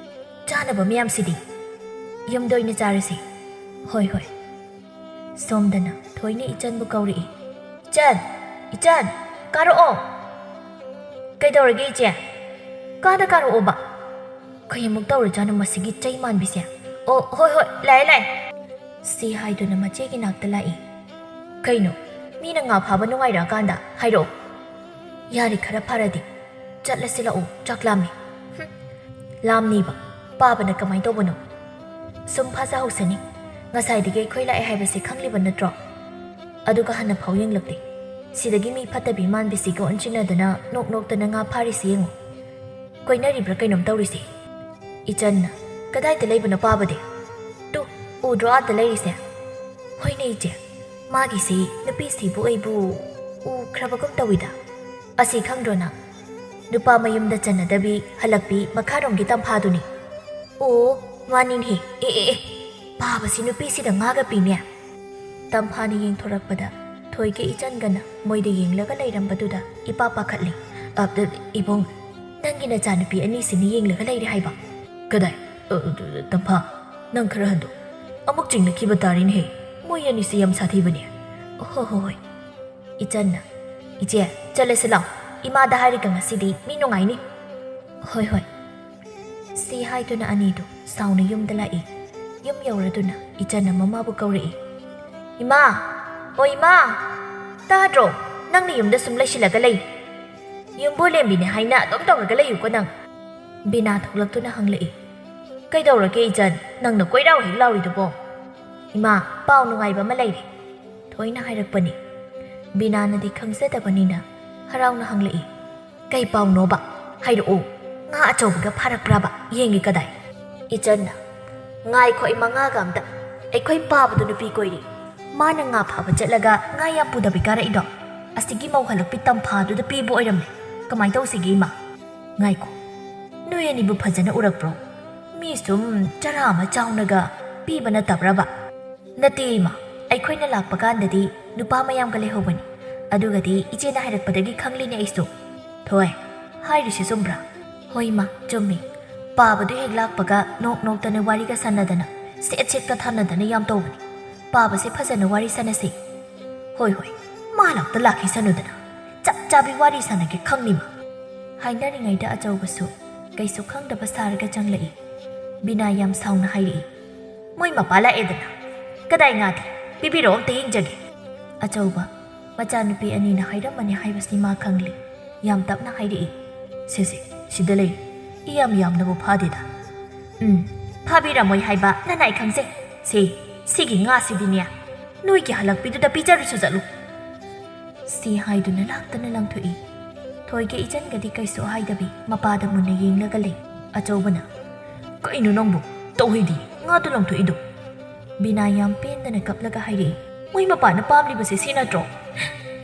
"ꯆꯥꯅꯕ ꯃꯌꯥꯝꯁꯤꯗꯤ ꯌꯨꯝꯗ ꯑꯣꯏꯅ ꯆꯥꯔꯁꯤ꯫" "ꯍꯣꯏ, ꯍꯣꯏ꯫" ꯁꯣꯝꯗꯅ ꯊꯣꯏꯅ ꯏꯆꯟꯕꯨ ꯀꯧꯔꯛꯏ꯫ "ꯏꯆꯟ! ꯏꯆꯟ! ꯀꯥꯔꯛꯑꯣ!" "ꯀꯩꯗꯧꯔꯒꯦ ꯏꯆꯦ?" "ꯀꯥꯗ ꯀꯥꯔꯛꯑꯣꯕ꯫" ꯀꯩ ꯑꯃꯨꯛ ꯇꯧꯔꯖꯥꯠꯅꯣ ꯃꯁꯤꯒꯤ ꯆꯩ ꯃꯥꯟꯕꯤꯁꯦ? "ꯑꯣ, ꯍꯣꯏ, ꯍꯣꯏ, ꯂꯥꯛꯑꯦ, ꯂꯥꯛꯑꯦ꯫" ꯁꯤ ꯍꯥꯏꯗꯨꯅ ꯃꯆꯦꯒꯤ ꯅꯥꯛꯇ ꯂꯥꯛꯏ꯫ "ꯀꯩꯅꯣ? ꯃꯤꯅ ꯉꯥ ꯐꯥꯕ ꯅꯨꯡꯉꯥꯏꯔꯛꯑꯀꯥꯟꯗ ꯍꯥꯏꯔꯛꯑꯣ꯫ ꯌꯥꯔꯦ, ꯈꯔ ꯐꯔꯗꯤ꯫ ꯆꯠꯂꯁꯤ ꯂꯥꯛꯑꯣ, ꯆꯥꯛ ꯂꯥꯝꯃꯦ꯫" "ꯍꯨꯝ, ꯂꯥꯝꯅꯤꯕ꯫ ꯄꯥꯕꯅ ꯀꯃꯥꯏ ꯇꯧꯕꯅꯣ? ꯁꯨꯝ ꯐꯥꯖꯍꯧꯁꯅꯤ꯫ ꯉꯁꯥꯏꯗꯒꯤ ꯑꯩꯈꯣꯏ ꯂꯥꯛꯑꯦ ꯍꯥꯏꯕꯁꯦ ꯈꯪꯂꯤꯕ ꯅꯠꯇ꯭ꯔꯣ? ꯑꯗꯨꯒ ꯍꯟꯅ ꯐꯥꯎ ꯌꯦꯡꯂꯛꯇꯦ꯫ ꯁꯤꯗꯒꯤ ꯃꯤ ꯐꯠꯇꯕꯤ ꯃꯥꯟꯕꯤꯁꯤꯒ ꯑꯣꯟꯁꯤꯟꯅꯗꯅ ꯅꯣꯛ ꯅꯣꯛꯇꯅ ꯉꯥ ꯐꯥꯔꯤꯁꯤ ꯌꯦꯡꯉꯨ꯫ ꯀꯣꯏꯅꯔꯤꯕ꯭ꯔꯥ ꯀꯩꯅꯣꯝ ꯇꯧꯔꯤꯁꯦ꯫" ꯏꯆꯟꯅ, "ꯀꯗꯥꯏꯗ ꯂꯩꯕꯅꯣ ꯄꯥꯕꯗꯤ? ꯇꯨ, ꯎꯗ꯭ꯔꯣ ꯑꯥꯗ ꯂꯩꯔꯤꯁꯦ?" "ꯍꯣꯏꯅꯦ ꯏꯆꯦ, ꯃꯥꯒꯤꯁꯤ ꯅꯨꯄꯤꯁꯤꯕꯨ ꯑꯩꯕꯨ ꯎꯈ꯭ꯔꯕꯒꯨꯝ ꯇꯧꯏꯗ꯫ ꯑꯁꯤ ꯈꯪꯗ꯭ꯔꯣ ꯅꯪ? ꯅꯨꯄꯥ ꯃꯌꯨꯝꯗ ꯆꯟꯅꯗꯕꯤ ꯍꯜꯂꯛꯄꯤ ꯃꯈꯥꯔꯣꯝꯒꯤ ꯇꯝꯐꯥꯗꯨꯅꯤ꯫" "ꯑꯣ, ꯃꯥꯅꯤꯅꯦ꯫ ꯑꯦ, ꯑꯦ, ꯑꯦ, ꯄꯥꯕꯁꯤ ꯅꯨꯄꯤꯁꯤꯗ ꯉꯥꯒ ꯄꯤꯅꯦ꯫" ꯇꯝꯐꯥꯅ ꯌꯦꯡꯊꯣꯔꯛꯄꯗ ꯊꯣꯏꯒ ꯏꯆꯟꯒꯅ ꯃꯣꯏꯗ ꯌꯦꯡꯂꯒ ꯂꯩꯔꯝꯕꯗꯨꯗ ꯏꯄꯥ ꯄꯥꯈꯠꯂꯦ꯫ "ꯑ, ꯑ, ꯏꯕꯨꯡ, ꯅꯪꯒꯤ ꯅꯆꯥꯅꯨꯄꯤ ꯑꯅꯤꯁꯤꯅ ꯌꯦꯡꯂꯒ ꯂꯩꯔꯦ ꯍꯥꯏꯕ?" "ꯀꯗꯥꯏ? ꯑ, ꯑ, ꯇꯝꯐꯥ, ꯅꯪ ꯈꯔ ꯍꯟꯗꯣꯛ꯫ ꯑꯃꯨꯛ ꯆꯤꯡꯅꯈꯤꯕ ꯇꯥꯔꯦꯅꯦꯍꯦ꯫ ꯃꯣꯏ ꯑꯅꯤꯁꯤ ꯌꯥꯝ ꯁꯥꯊꯤꯕꯅꯦ꯫" "ꯍꯣ, ꯍꯣ, ꯍꯣꯏ꯫" ꯏꯆꯟꯅ, "ꯏꯆꯦ, ꯆꯠꯂꯁꯤ ꯂꯥꯎ꯫ ꯏꯃꯥꯗ ꯍꯥꯏꯔꯒ ꯉꯁꯤꯗꯤ ꯃꯤ ꯅꯨꯡꯉꯥꯏꯅꯤ꯫" "ꯍꯣꯏ, ꯍꯣꯏ꯫" ꯁꯤ ꯍꯥꯏꯗꯨꯅ ꯑꯅꯤꯗꯨ ꯁꯥꯎꯅ ꯌꯨꯝꯗ ꯂꯥꯛꯏ꯫ ꯌꯨꯝ ꯌꯧꯔꯗꯨꯅ ꯏꯆꯟꯅ ꯃꯃꯥꯕꯨ ꯀꯧꯔꯛꯏ꯫ "ꯏꯃꯥ! ꯑꯣ ꯏꯃꯥ! ꯇꯥꯗ꯭ꯔꯣ? ꯅꯪꯅ ꯌꯨꯝꯗ ꯁꯨꯝ ꯂꯩꯁꯤꯜꯂꯒ ꯂꯩ꯫ ꯌꯨꯝꯕꯨ ꯂꯦꯝꯕꯤꯅꯦ ꯍꯥꯏꯅ ꯑꯗꯨꯝ ꯇꯧꯔꯒ ꯂꯩꯌꯨꯀꯣ ꯅꯪ꯫" ꯕꯤꯅꯥ ꯊꯣꯛꯂꯛꯇꯨꯅ ꯍꯪꯂꯛꯏ꯫ "ꯀꯩꯗꯧꯔꯒꯦ ꯏꯆꯟ? ꯅꯪꯅ ꯀꯣꯏꯔꯥꯎ ꯍꯦꯛ ꯂꯥꯎꯔꯤꯗꯨꯕꯣ?" "ꯏꯃꯥ, ꯄꯥꯎ ꯅꯨꯡꯉꯥꯏꯕ ꯑꯃ ꯂꯩꯔꯦ꯫" ꯊꯣꯏꯅ ꯍꯥꯏꯔꯛꯄꯅꯤ꯫ ꯕꯤꯅꯥꯅꯗꯤ ꯈꯪꯖꯗꯕꯅꯤꯅ ꯍꯔꯥꯎꯅ ꯍꯪꯂꯛꯏ꯫ "ꯀꯩ ꯄꯥꯎꯅꯣꯕ? ꯍꯥꯏꯔꯛꯑꯣ꯫ ꯉꯥ ꯑꯆꯧꯕꯒ ꯐꯥꯔꯛꯄ꯭ꯔꯥꯕ? ꯌꯦꯡꯒꯦ ꯀꯗꯥꯏ? ꯏꯆꯟꯅ, "ꯉꯥꯏꯈꯣ, ꯏꯃꯥ, ꯉꯥꯒ ꯑꯝꯇ꯫ ꯑꯩꯈꯣꯏ ꯄꯥꯕꯗꯣ ꯅꯨꯄꯤ ꯀꯣꯏꯔꯤ꯫ ꯃꯥꯅ ꯉꯥ ꯐꯥꯕ ꯆꯠꯂꯒ ꯉꯥ ꯌꯥꯝ ꯄꯨꯗꯕꯤ ꯀꯥꯔꯛꯏꯗꯣ꯫ ꯑꯁꯤꯒꯤ ꯃꯧ ꯍꯜꯂꯛꯄꯤ ꯇꯝꯐꯥꯗꯨꯗ ꯄꯤꯕ ꯑꯣꯏꯔꯝꯂꯦ꯫ ꯀꯃꯥꯏ ꯇꯧꯁꯤꯒꯦ, ꯏꯃꯥ?" "ꯉꯥꯏꯈꯣ, ꯅꯣꯏ ꯑꯅꯤꯕꯨ ꯐꯖꯅ ꯎꯔꯛꯄ꯭ꯔꯣ? ꯃꯤ ꯁꯨꯝ ꯆꯔꯥ ꯑꯃ ꯆꯥꯎꯅꯒ ꯄꯤꯕ ꯅꯠꯇꯕ꯭ꯔꯕ?" "ꯅꯠꯇꯦ, ꯏꯃꯥ꯫ ꯑꯩꯈꯣꯏꯅ ꯂꯥꯛꯄ ꯀꯥꯟꯗꯗꯤ ꯅꯨꯄꯥ ꯃꯌꯥꯝꯒ ꯂꯩꯍꯧꯕꯅꯤ꯫ ꯑꯗꯨꯒꯗꯤ ꯏꯆꯦꯅ ꯍꯥꯏꯔꯛꯄꯗꯒꯤ ꯈꯪꯂꯤꯅꯦ ꯑꯩꯁꯨ꯫" "ꯊꯣꯏ, ꯍꯥꯏꯔꯤꯁꯤ ꯆꯨꯝꯕ꯭ꯔꯥ?" "ꯍꯣꯏ, ꯏꯃꯥ, ꯆꯨꯝꯃꯤ꯫ ꯄꯥꯕꯗꯨ ꯍꯦꯛ ꯂꯥꯛꯄꯒ ꯅꯣꯛ ꯅꯣꯛꯇꯅ ꯋꯥꯔꯤꯒ ꯁꯥꯟꯅꯗꯅ, ꯁꯦꯠ ꯁꯦꯠꯀ ꯊꯥꯅꯗꯅ ꯌꯥꯝ ꯇꯧꯕꯅꯤ꯫ ꯄꯥꯕꯁꯦ ꯐꯖꯅ ꯋꯥꯔꯤ ꯁꯥꯟꯅꯁꯤ꯫" "ꯍꯣꯏ, ꯍꯣꯏ, ꯃꯥ ꯂꯥꯛꯇ ꯂꯥꯛꯈꯤꯁꯅꯨꯗꯅ꯫ ꯆꯞ ꯆꯥꯕꯤ ꯋꯥꯔꯤ ꯁꯥꯟꯅꯒꯦ ꯈꯪꯅꯤꯃ꯫" ꯍꯥꯏꯅꯔꯤꯉꯩꯗ ꯑꯆꯧꯕꯁꯨ ꯀꯩꯁꯨ ꯈꯪꯗꯕ ꯁꯥꯔꯒ ꯆꯪꯂꯛꯏ꯫ ꯕꯤꯅꯥ ꯌꯥꯝ ꯁꯥꯎꯅ ꯍꯥꯏꯔꯛꯏ, "ꯃꯣꯏ ꯃꯄꯥ ꯂꯥꯛꯑꯦꯗꯅ꯫ ꯀꯗꯥꯏ ꯉꯥꯗꯤ? ꯄꯤꯕꯤꯔꯛꯑꯣ, ꯑꯝꯇ ꯌꯦꯡꯖꯒꯦ꯫" ꯑꯆꯧꯕ, ꯃꯆꯥꯅꯨꯄꯤ ꯑꯅꯤꯅ ꯍꯥꯏꯔꯝꯃꯅꯤ ꯍꯥꯏꯕꯁꯤ ꯃꯥ ꯈꯪꯂꯤ꯫ ꯌꯥꯝ ꯇꯞꯅ ꯍꯥꯏꯔꯛꯏ, "ꯁꯦ, ꯁꯦ, ꯁꯤꯗ ꯂꯩꯔꯦ꯫ ꯏꯌꯥꯝ ꯌꯥꯝꯅꯕꯨ ꯐꯥꯗꯦꯗ꯫" "ꯎꯝ, ꯐꯥꯕꯤꯔꯝꯃꯣꯏ ꯍꯥꯏꯕ ꯅꯅꯥꯏ ꯈꯪꯖꯩ꯫ ꯁꯦ, ꯁꯤꯒꯤ ꯉꯥꯁꯤꯗꯤꯅꯦ, ꯅꯣꯏꯒꯤ ꯍꯜꯂꯛꯄꯤꯗꯨꯗ ꯄꯤꯖꯔꯨꯁꯨ ꯆꯠꯂꯨ꯫" ꯁꯤ ꯍꯥꯏꯗꯨꯅ ꯂꯥꯛꯇꯅ ꯂꯪꯊꯣꯛꯏ꯫ ꯊꯣꯏꯒ ꯏꯆꯟꯒꯗꯤ ꯀꯩꯁꯨ ꯍꯥꯏꯗꯕꯤ ꯃꯄꯥꯗ ꯃꯨꯟꯅ ꯌꯦꯡꯂꯒ ꯂꯩ꯫ ꯑꯆꯧꯕꯅ, "ꯀꯩꯅꯣ ꯅꯪꯕꯨ? ꯇꯧꯍꯩꯗꯤ ꯉꯥꯗꯨ ꯂꯪꯊꯣꯛꯏꯗꯣ?" ꯕꯤꯅꯥ ꯌꯥꯝ ꯄꯦꯟꯗꯅ ꯀꯞꯂꯒ ꯍꯥꯏꯔꯛꯏ, "ꯃꯣꯏ ꯃꯄꯥꯅ ꯄꯥꯝꯂꯤꯕꯁꯦ ꯁꯤ ꯅꯠꯇ꯭ꯔꯣ?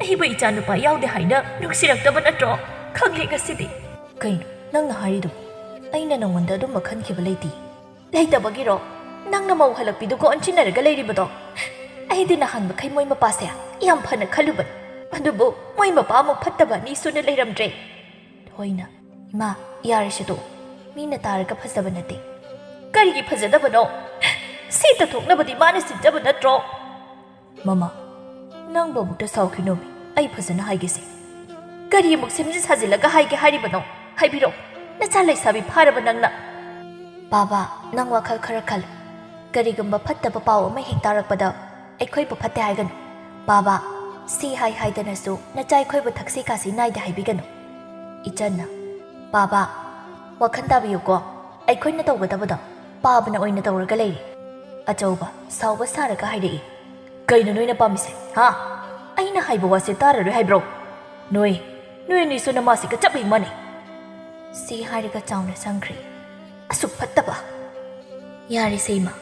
ꯑꯩꯕꯨ ꯏꯆꯥ ꯅꯨꯄꯥ ꯌꯥꯎꯗꯦ ꯍꯥꯏꯅ ꯅꯨꯡꯁꯤꯔꯛꯇꯕ ꯅꯠꯇ꯭ꯔꯣ? ꯈꯪꯂꯦ ꯉꯁꯤꯗꯤ꯫" "ꯀꯩꯅꯣ ꯅꯪꯅ ꯍꯥꯏꯔꯤꯗꯨꯕꯨ? ꯑꯩꯅ ꯅꯉꯣꯟꯗ ꯑꯗꯨꯝꯕ ꯈꯟꯈꯤꯕ ꯂꯩꯇꯦ꯫" "ꯂꯩꯇꯕꯒꯤꯔꯣ ꯅꯪꯅ ꯃꯧ ꯍꯜꯂꯛꯄꯤꯗꯨꯒ ꯑꯣꯟꯁꯤꯟꯅꯔꯒ ꯂꯩꯔꯤꯕꯗꯣ? ꯑꯩꯗꯤ ꯅꯍꯥꯟ ꯃꯈꯩ ꯃꯣꯏ ꯃꯄꯥꯁꯦ ꯌꯥꯝ ꯐꯅ ꯈꯜꯂꯨꯕꯅꯤ, ꯑꯗꯨꯕꯨ ꯃꯣꯏ ꯃꯄꯥ ꯑꯃꯨꯛ ꯐꯠꯇꯕ ꯑꯅꯤ ꯁꯨꯅ ꯂꯩꯔꯝꯗ꯭ꯔꯦ꯫" ꯊꯣꯏꯅ, "ꯏꯃꯥ, ꯌꯥꯔꯦꯁꯦ ꯇꯣꯛꯑꯣ꯫ ꯃꯤꯅ ꯇꯥꯔꯒ ꯐꯖꯕ ꯅꯠꯇꯦ꯫" "ꯀꯔꯤꯒꯤ ꯐꯖꯗꯕꯅꯣ? ꯁꯤ ꯇꯊꯣꯛꯅꯕꯗꯤ ꯃꯥꯅ ꯁꯤꯟꯖꯕ ꯅꯠꯇ꯭ꯔꯣ?" "ꯃꯃꯥ, ꯅꯪꯕꯨ ꯑꯃꯨꯛꯇ ꯁꯥꯎꯈꯤꯅꯣꯃꯤ꯫ ꯑꯩ ꯐꯖꯅ ꯍꯥꯏꯒꯦꯁꯦ꯫" "ꯀꯔꯤ ꯑꯃꯨꯛ ꯁꯦꯝꯖꯤꯟ ꯁꯥꯖꯤꯜꯂꯒ ꯍꯥꯏꯒꯦ ꯍꯥꯏꯔꯤꯕꯅꯣ? ꯍꯥꯏꯕꯤꯔꯛꯑꯣ, ꯅꯆꯥ ꯂꯩꯁꯥꯕꯤ ꯐꯥꯔꯕ ꯅꯪꯅ꯫" "ꯕꯥꯕꯥ, ꯅꯪ ꯋꯥꯈꯜ ꯈꯔ ꯈꯜꯂꯨ꯫ ꯀꯔꯤꯒꯨꯝꯕ ꯐꯠꯇꯕ ꯄꯥꯎ ꯑꯃ ꯍꯦꯛ ꯇꯥꯔꯛꯄꯗ ꯑꯩꯈꯣꯏꯕꯨ ꯐꯠꯇꯦ ꯍꯥꯏꯒꯅꯨ꯫ ꯕꯥꯕꯥ, ꯁꯤ ꯍꯥꯏ ꯍꯥꯏꯗꯅꯁꯨ ꯅꯆꯥ ꯑꯩꯈꯣꯏꯕꯨ ꯊꯛꯁꯤ ꯈꯥꯁꯤ ꯅꯥꯏꯗꯦ ꯍꯥꯏꯕꯤꯒꯅꯨ꯫" ꯏꯆꯟꯅ, "ꯕꯥꯕꯥ, ꯋꯥꯈꯜ ꯇꯥꯕꯤꯌꯨꯀꯣ꯫ ꯑꯩꯈꯣꯏꯅ ꯇꯧꯒꯗꯕꯗꯣ ꯄꯥꯕꯅ ꯑꯣꯏꯅ ꯇꯧꯔꯒ ꯂꯩꯔꯦ꯫" ꯑꯆꯧꯕ ꯁꯥꯎꯕ ꯁꯥꯔꯒ ꯍꯥꯏꯔꯛꯏ, "ꯀꯩꯅꯣ ꯅꯣꯏꯅ ꯄꯥꯝꯃꯤꯁꯦ, ꯍꯥ? ꯑꯩꯅ ꯍꯥꯏꯕ ꯋꯥꯁꯦ ꯇꯥꯔꯔꯣꯏ ꯍꯥꯏꯕ꯭ꯔꯣ? ꯅꯣꯏ, ꯅꯣꯏ ꯑꯅꯤꯁꯨ ꯅꯃꯥꯁꯤꯒ ꯆꯞ ꯍꯦꯛ ꯃꯥꯟꯅꯩ꯫" ꯁꯤ ꯍꯥꯏꯔꯒ ꯆꯥꯎꯅ ꯆꯪꯈ꯭ꯔꯦ꯫ ꯑꯁꯨꯛ ꯐꯠꯇꯕ! ꯌꯥꯔꯦꯁꯦ ꯏꯃꯥ,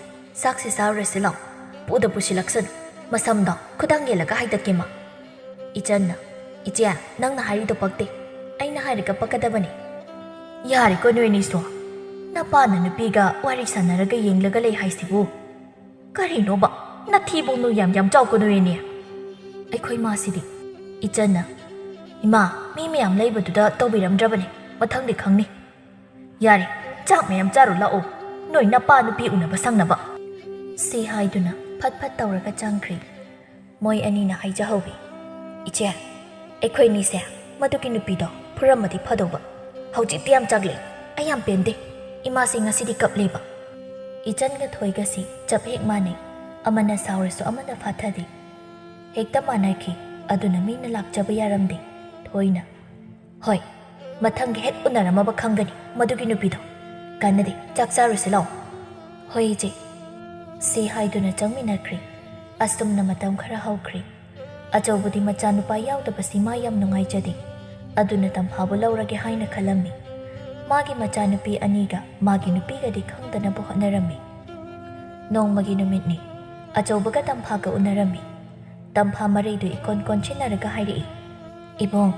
ꯆꯥꯛꯁꯤ ꯆꯥꯔꯨꯔꯁꯤ ꯂꯥꯎ꯫ ꯄꯨꯗ ꯄꯨꯁꯤꯜꯂꯛꯁꯅꯨ꯫ ꯃꯁꯝꯗꯣ ꯈꯨꯗꯥꯡ ꯌꯦꯜꯂꯒ ꯍꯥꯏꯗꯠꯀꯦ ꯃꯥ꯫ ꯏꯆꯟꯅ, "ꯏꯆꯦ, ꯅꯪꯅ ꯍꯥꯏꯔꯤꯗꯣ ꯄꯛꯇꯦ꯫ ꯑꯩꯅ ꯍꯥꯏꯔꯒ ꯄꯛꯀꯗꯕꯅꯤ꯫" "ꯌꯥꯔꯦꯀꯣ ꯅꯣꯏ ꯑꯅꯤꯁꯨ꯫ ꯅꯄꯥꯅ ꯅꯨꯄꯤꯒ ꯋꯥꯔꯤ ꯁꯥꯟꯅꯔꯒ ꯌꯦꯡꯂꯒ ꯂꯩ ꯍꯥꯏꯁꯤꯕꯨ꯫ ꯀꯔꯤꯅꯣꯕ? ꯅꯊꯤꯕꯣꯡꯗꯣ ꯌꯥꯝ ꯌꯥꯝ ꯆꯥꯎꯀꯣ ꯅꯣꯏ ꯑꯅꯤ꯫" ꯑꯩꯈꯣꯏ ꯃꯥꯁꯤꯗꯤ꯫ ꯏꯆꯟꯅ, "ꯏꯃꯥ, ꯃꯤ ꯃꯌꯥꯝ ꯂꯩꯕꯗꯨꯗ ꯇꯧꯕꯤꯔꯝꯗ꯭ꯔꯕꯅꯤ꯫ ꯃꯊꯪꯗꯤ ꯈꯪꯅꯤ꯫" "ꯌꯥꯔꯦ, ꯆꯥꯛ ꯃꯌꯥꯝ ꯆꯥꯔꯨ ꯂꯥꯛꯑꯣ, ꯅꯣꯏ ꯅꯄꯥ ꯅꯨꯄꯤ ꯎꯅꯕ ꯁꯪꯅꯕ꯫" ꯁꯤ ꯍꯥꯏꯗꯨꯅ ꯐꯠ ꯐꯠ ꯇꯧꯔꯒ ꯆꯪꯈ꯭ꯔꯦ꯫ ꯃꯣꯏ ꯑꯅꯤꯅ ꯍꯥꯏꯖꯍꯧꯏ, "ꯏꯆꯦ, ꯑꯩꯈꯣꯏꯅꯤꯁꯦ ꯃꯗꯨꯒꯤ ꯅꯨꯄꯤꯗꯣ ꯐꯨꯔꯝꯃꯗꯤ ꯐꯗꯧꯕ꯫ ꯍꯧꯖꯤꯛꯇꯤ ꯌꯥꯝ ꯆꯥꯛꯂꯦ꯫ ꯑꯩ ꯌꯥꯝ ꯄꯦꯟꯗꯦ꯫ ꯏꯃꯥꯁꯤ ꯉꯁꯤꯗꯤ ꯀꯞꯂꯦꯕ꯫" ꯏꯆꯟꯒ ꯊꯣꯏꯒꯁꯤ ꯆꯞ ꯍꯦꯛ ꯃꯥꯟꯅꯩ꯫ ꯑꯃꯅ ꯁꯥꯎꯔꯁꯨ ꯑꯃꯅ ꯐꯥꯊꯗꯦ꯫ ꯍꯦꯛꯇ ꯃꯥꯟꯅꯈꯤ꯫ ꯑꯗꯨꯅ ꯃꯤꯅ ꯂꯥꯛꯆꯕ ꯌꯥꯔꯝꯗꯦ꯫ ꯊꯣꯏꯅ, "ꯍꯣꯏ, ꯃꯊꯪꯒꯤ ꯍꯦꯛ ꯎꯅꯔꯝꯃꯕ ꯈꯪꯒꯅꯤ ꯃꯗꯨꯒꯤ ꯅꯨꯄꯤꯗꯣ꯫ ꯀꯥꯟꯅꯗꯦ, ꯆꯥꯛ ꯆꯥꯔꯨꯁꯤ ꯂꯥꯛꯑꯣ꯫" "ꯍꯣꯏ ꯏꯆꯦ꯫" ꯁꯤ ꯍꯥꯏꯗꯨꯅ ꯆꯪꯃꯤꯟꯅꯈ꯭ꯔꯦ꯫ ꯑꯁꯨꯝꯅ ꯃꯇꯝ ꯈꯔ ꯍꯧꯈ꯭ꯔꯦ꯫ ꯑꯆꯧꯕꯗꯤ ꯃꯆꯥꯅꯨꯄꯥ ꯌꯥꯎꯗꯕꯁꯤ ꯃꯥ ꯌꯥꯝ ꯅꯨꯡꯉꯥꯏꯖꯗꯦ꯫ ꯑꯗꯨꯅ ꯇꯝꯐꯥꯕꯨ ꯂꯧꯔꯒꯦ ꯍꯥꯏꯅ ꯈꯜꯂꯝꯃꯤ꯫ ꯃꯥꯒꯤ ꯃꯆꯥꯅꯨꯄꯤ ꯑꯅꯤꯒ ꯃꯥꯒꯤ ꯅꯨꯄꯤꯒꯗꯤ ꯈꯪꯗꯅꯕ ꯍꯣꯠꯅꯔꯝꯃꯤ꯫ ꯅꯣꯡꯃꯒꯤ ꯅꯨꯃꯤꯠꯅꯤ꯫ ꯑꯆꯧꯕꯒ ꯇꯝꯐꯥꯒ ꯎꯅꯔꯝꯃꯤ꯫ ꯇꯝꯐꯥ ꯃꯔꯩꯗꯨ ꯏꯀꯣꯟ ꯀꯣꯟꯁꯤꯟꯅꯔꯒ ꯍꯥꯏꯔꯛꯏ, "ꯏꯕꯨꯡ,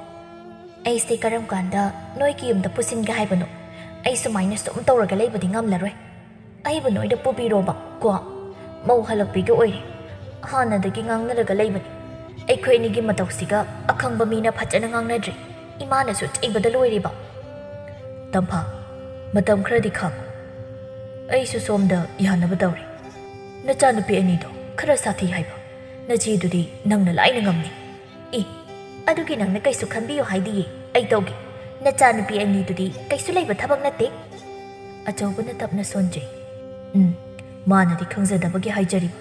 ꯑꯩꯁꯦ ꯀꯔꯝ ꯀꯥꯟꯗ ꯅꯣꯏꯒꯤ ꯌꯨꯝꯗ ꯄꯨꯁꯤꯟꯒꯦ ꯍꯥꯏꯕꯅꯣ? ꯑꯩ ꯁꯨꯃꯥꯏꯅ ꯁꯨꯝ ꯇꯧꯔꯒ ꯂꯩꯕꯗꯤ ꯉꯝꯂꯔꯣꯏ꯫ ꯑꯩꯕꯨ ꯅꯣꯏꯗ ꯄꯨꯕꯤꯔꯣꯕ ꯀꯣ꯫ ꯃꯧ ꯍꯜꯂꯛꯄꯤꯒ ꯑꯣꯏꯔꯦ꯫ ꯍꯥꯟꯅꯗꯒꯤ ꯉꯥꯡꯅꯔꯒ ꯂꯩꯕꯅꯤ꯫ ꯑꯩꯈꯣꯏ ꯑꯅꯤꯒꯤ ꯃꯇꯧꯁꯤꯒ ꯑꯈꯪꯕ ꯃꯤꯅ ꯐꯖꯅ ꯉꯥꯡꯅꯗ꯭ꯔꯤ꯫ ꯏꯃꯥꯅꯁꯨ ꯆꯩꯕꯗ ꯂꯣꯏꯔꯦꯕ꯫" "ꯇꯝꯐꯥ, ꯃꯇꯝ ꯈꯔꯗꯤ ꯈꯥꯡꯉꯨ꯫ ꯑꯩꯁꯨ ꯁꯣꯝꯗ ꯌꯥꯅꯕ ꯇꯧꯔꯤ꯫ ꯅꯆꯥꯅꯨꯄꯤ ꯑꯅꯤꯗꯣ ꯈꯔ ꯁꯥꯊꯤ ꯍꯥꯏꯕ꯫ ꯅꯆꯦꯗꯨꯗꯤ ꯅꯪꯅ ꯂꯥꯏꯅ ꯉꯝꯅꯤ꯫" "ꯏ, ꯑꯗꯨꯒꯤ ꯅꯪꯅ ꯀꯩꯁꯨ ꯈꯟꯕꯤꯌꯨ ꯍꯥꯏꯗꯤꯌꯦ꯫ ꯑꯩ ꯇꯧꯒꯦ꯫ ꯅꯆꯥꯅꯨꯄꯤ ꯑꯅꯤꯗꯨꯗꯤ ꯀꯩꯁꯨ ꯂꯩꯕ ꯊꯕꯛ ꯅꯠꯇꯦ꯫" ꯑꯆꯧꯕꯅ ꯇꯞꯅ ꯁꯣꯟꯖꯩ꯫ "ꯎꯝ, ꯃꯥꯅꯗꯤ ꯈꯪꯖꯗꯕꯒꯤ ꯍꯥꯏꯖꯔꯤꯕ꯫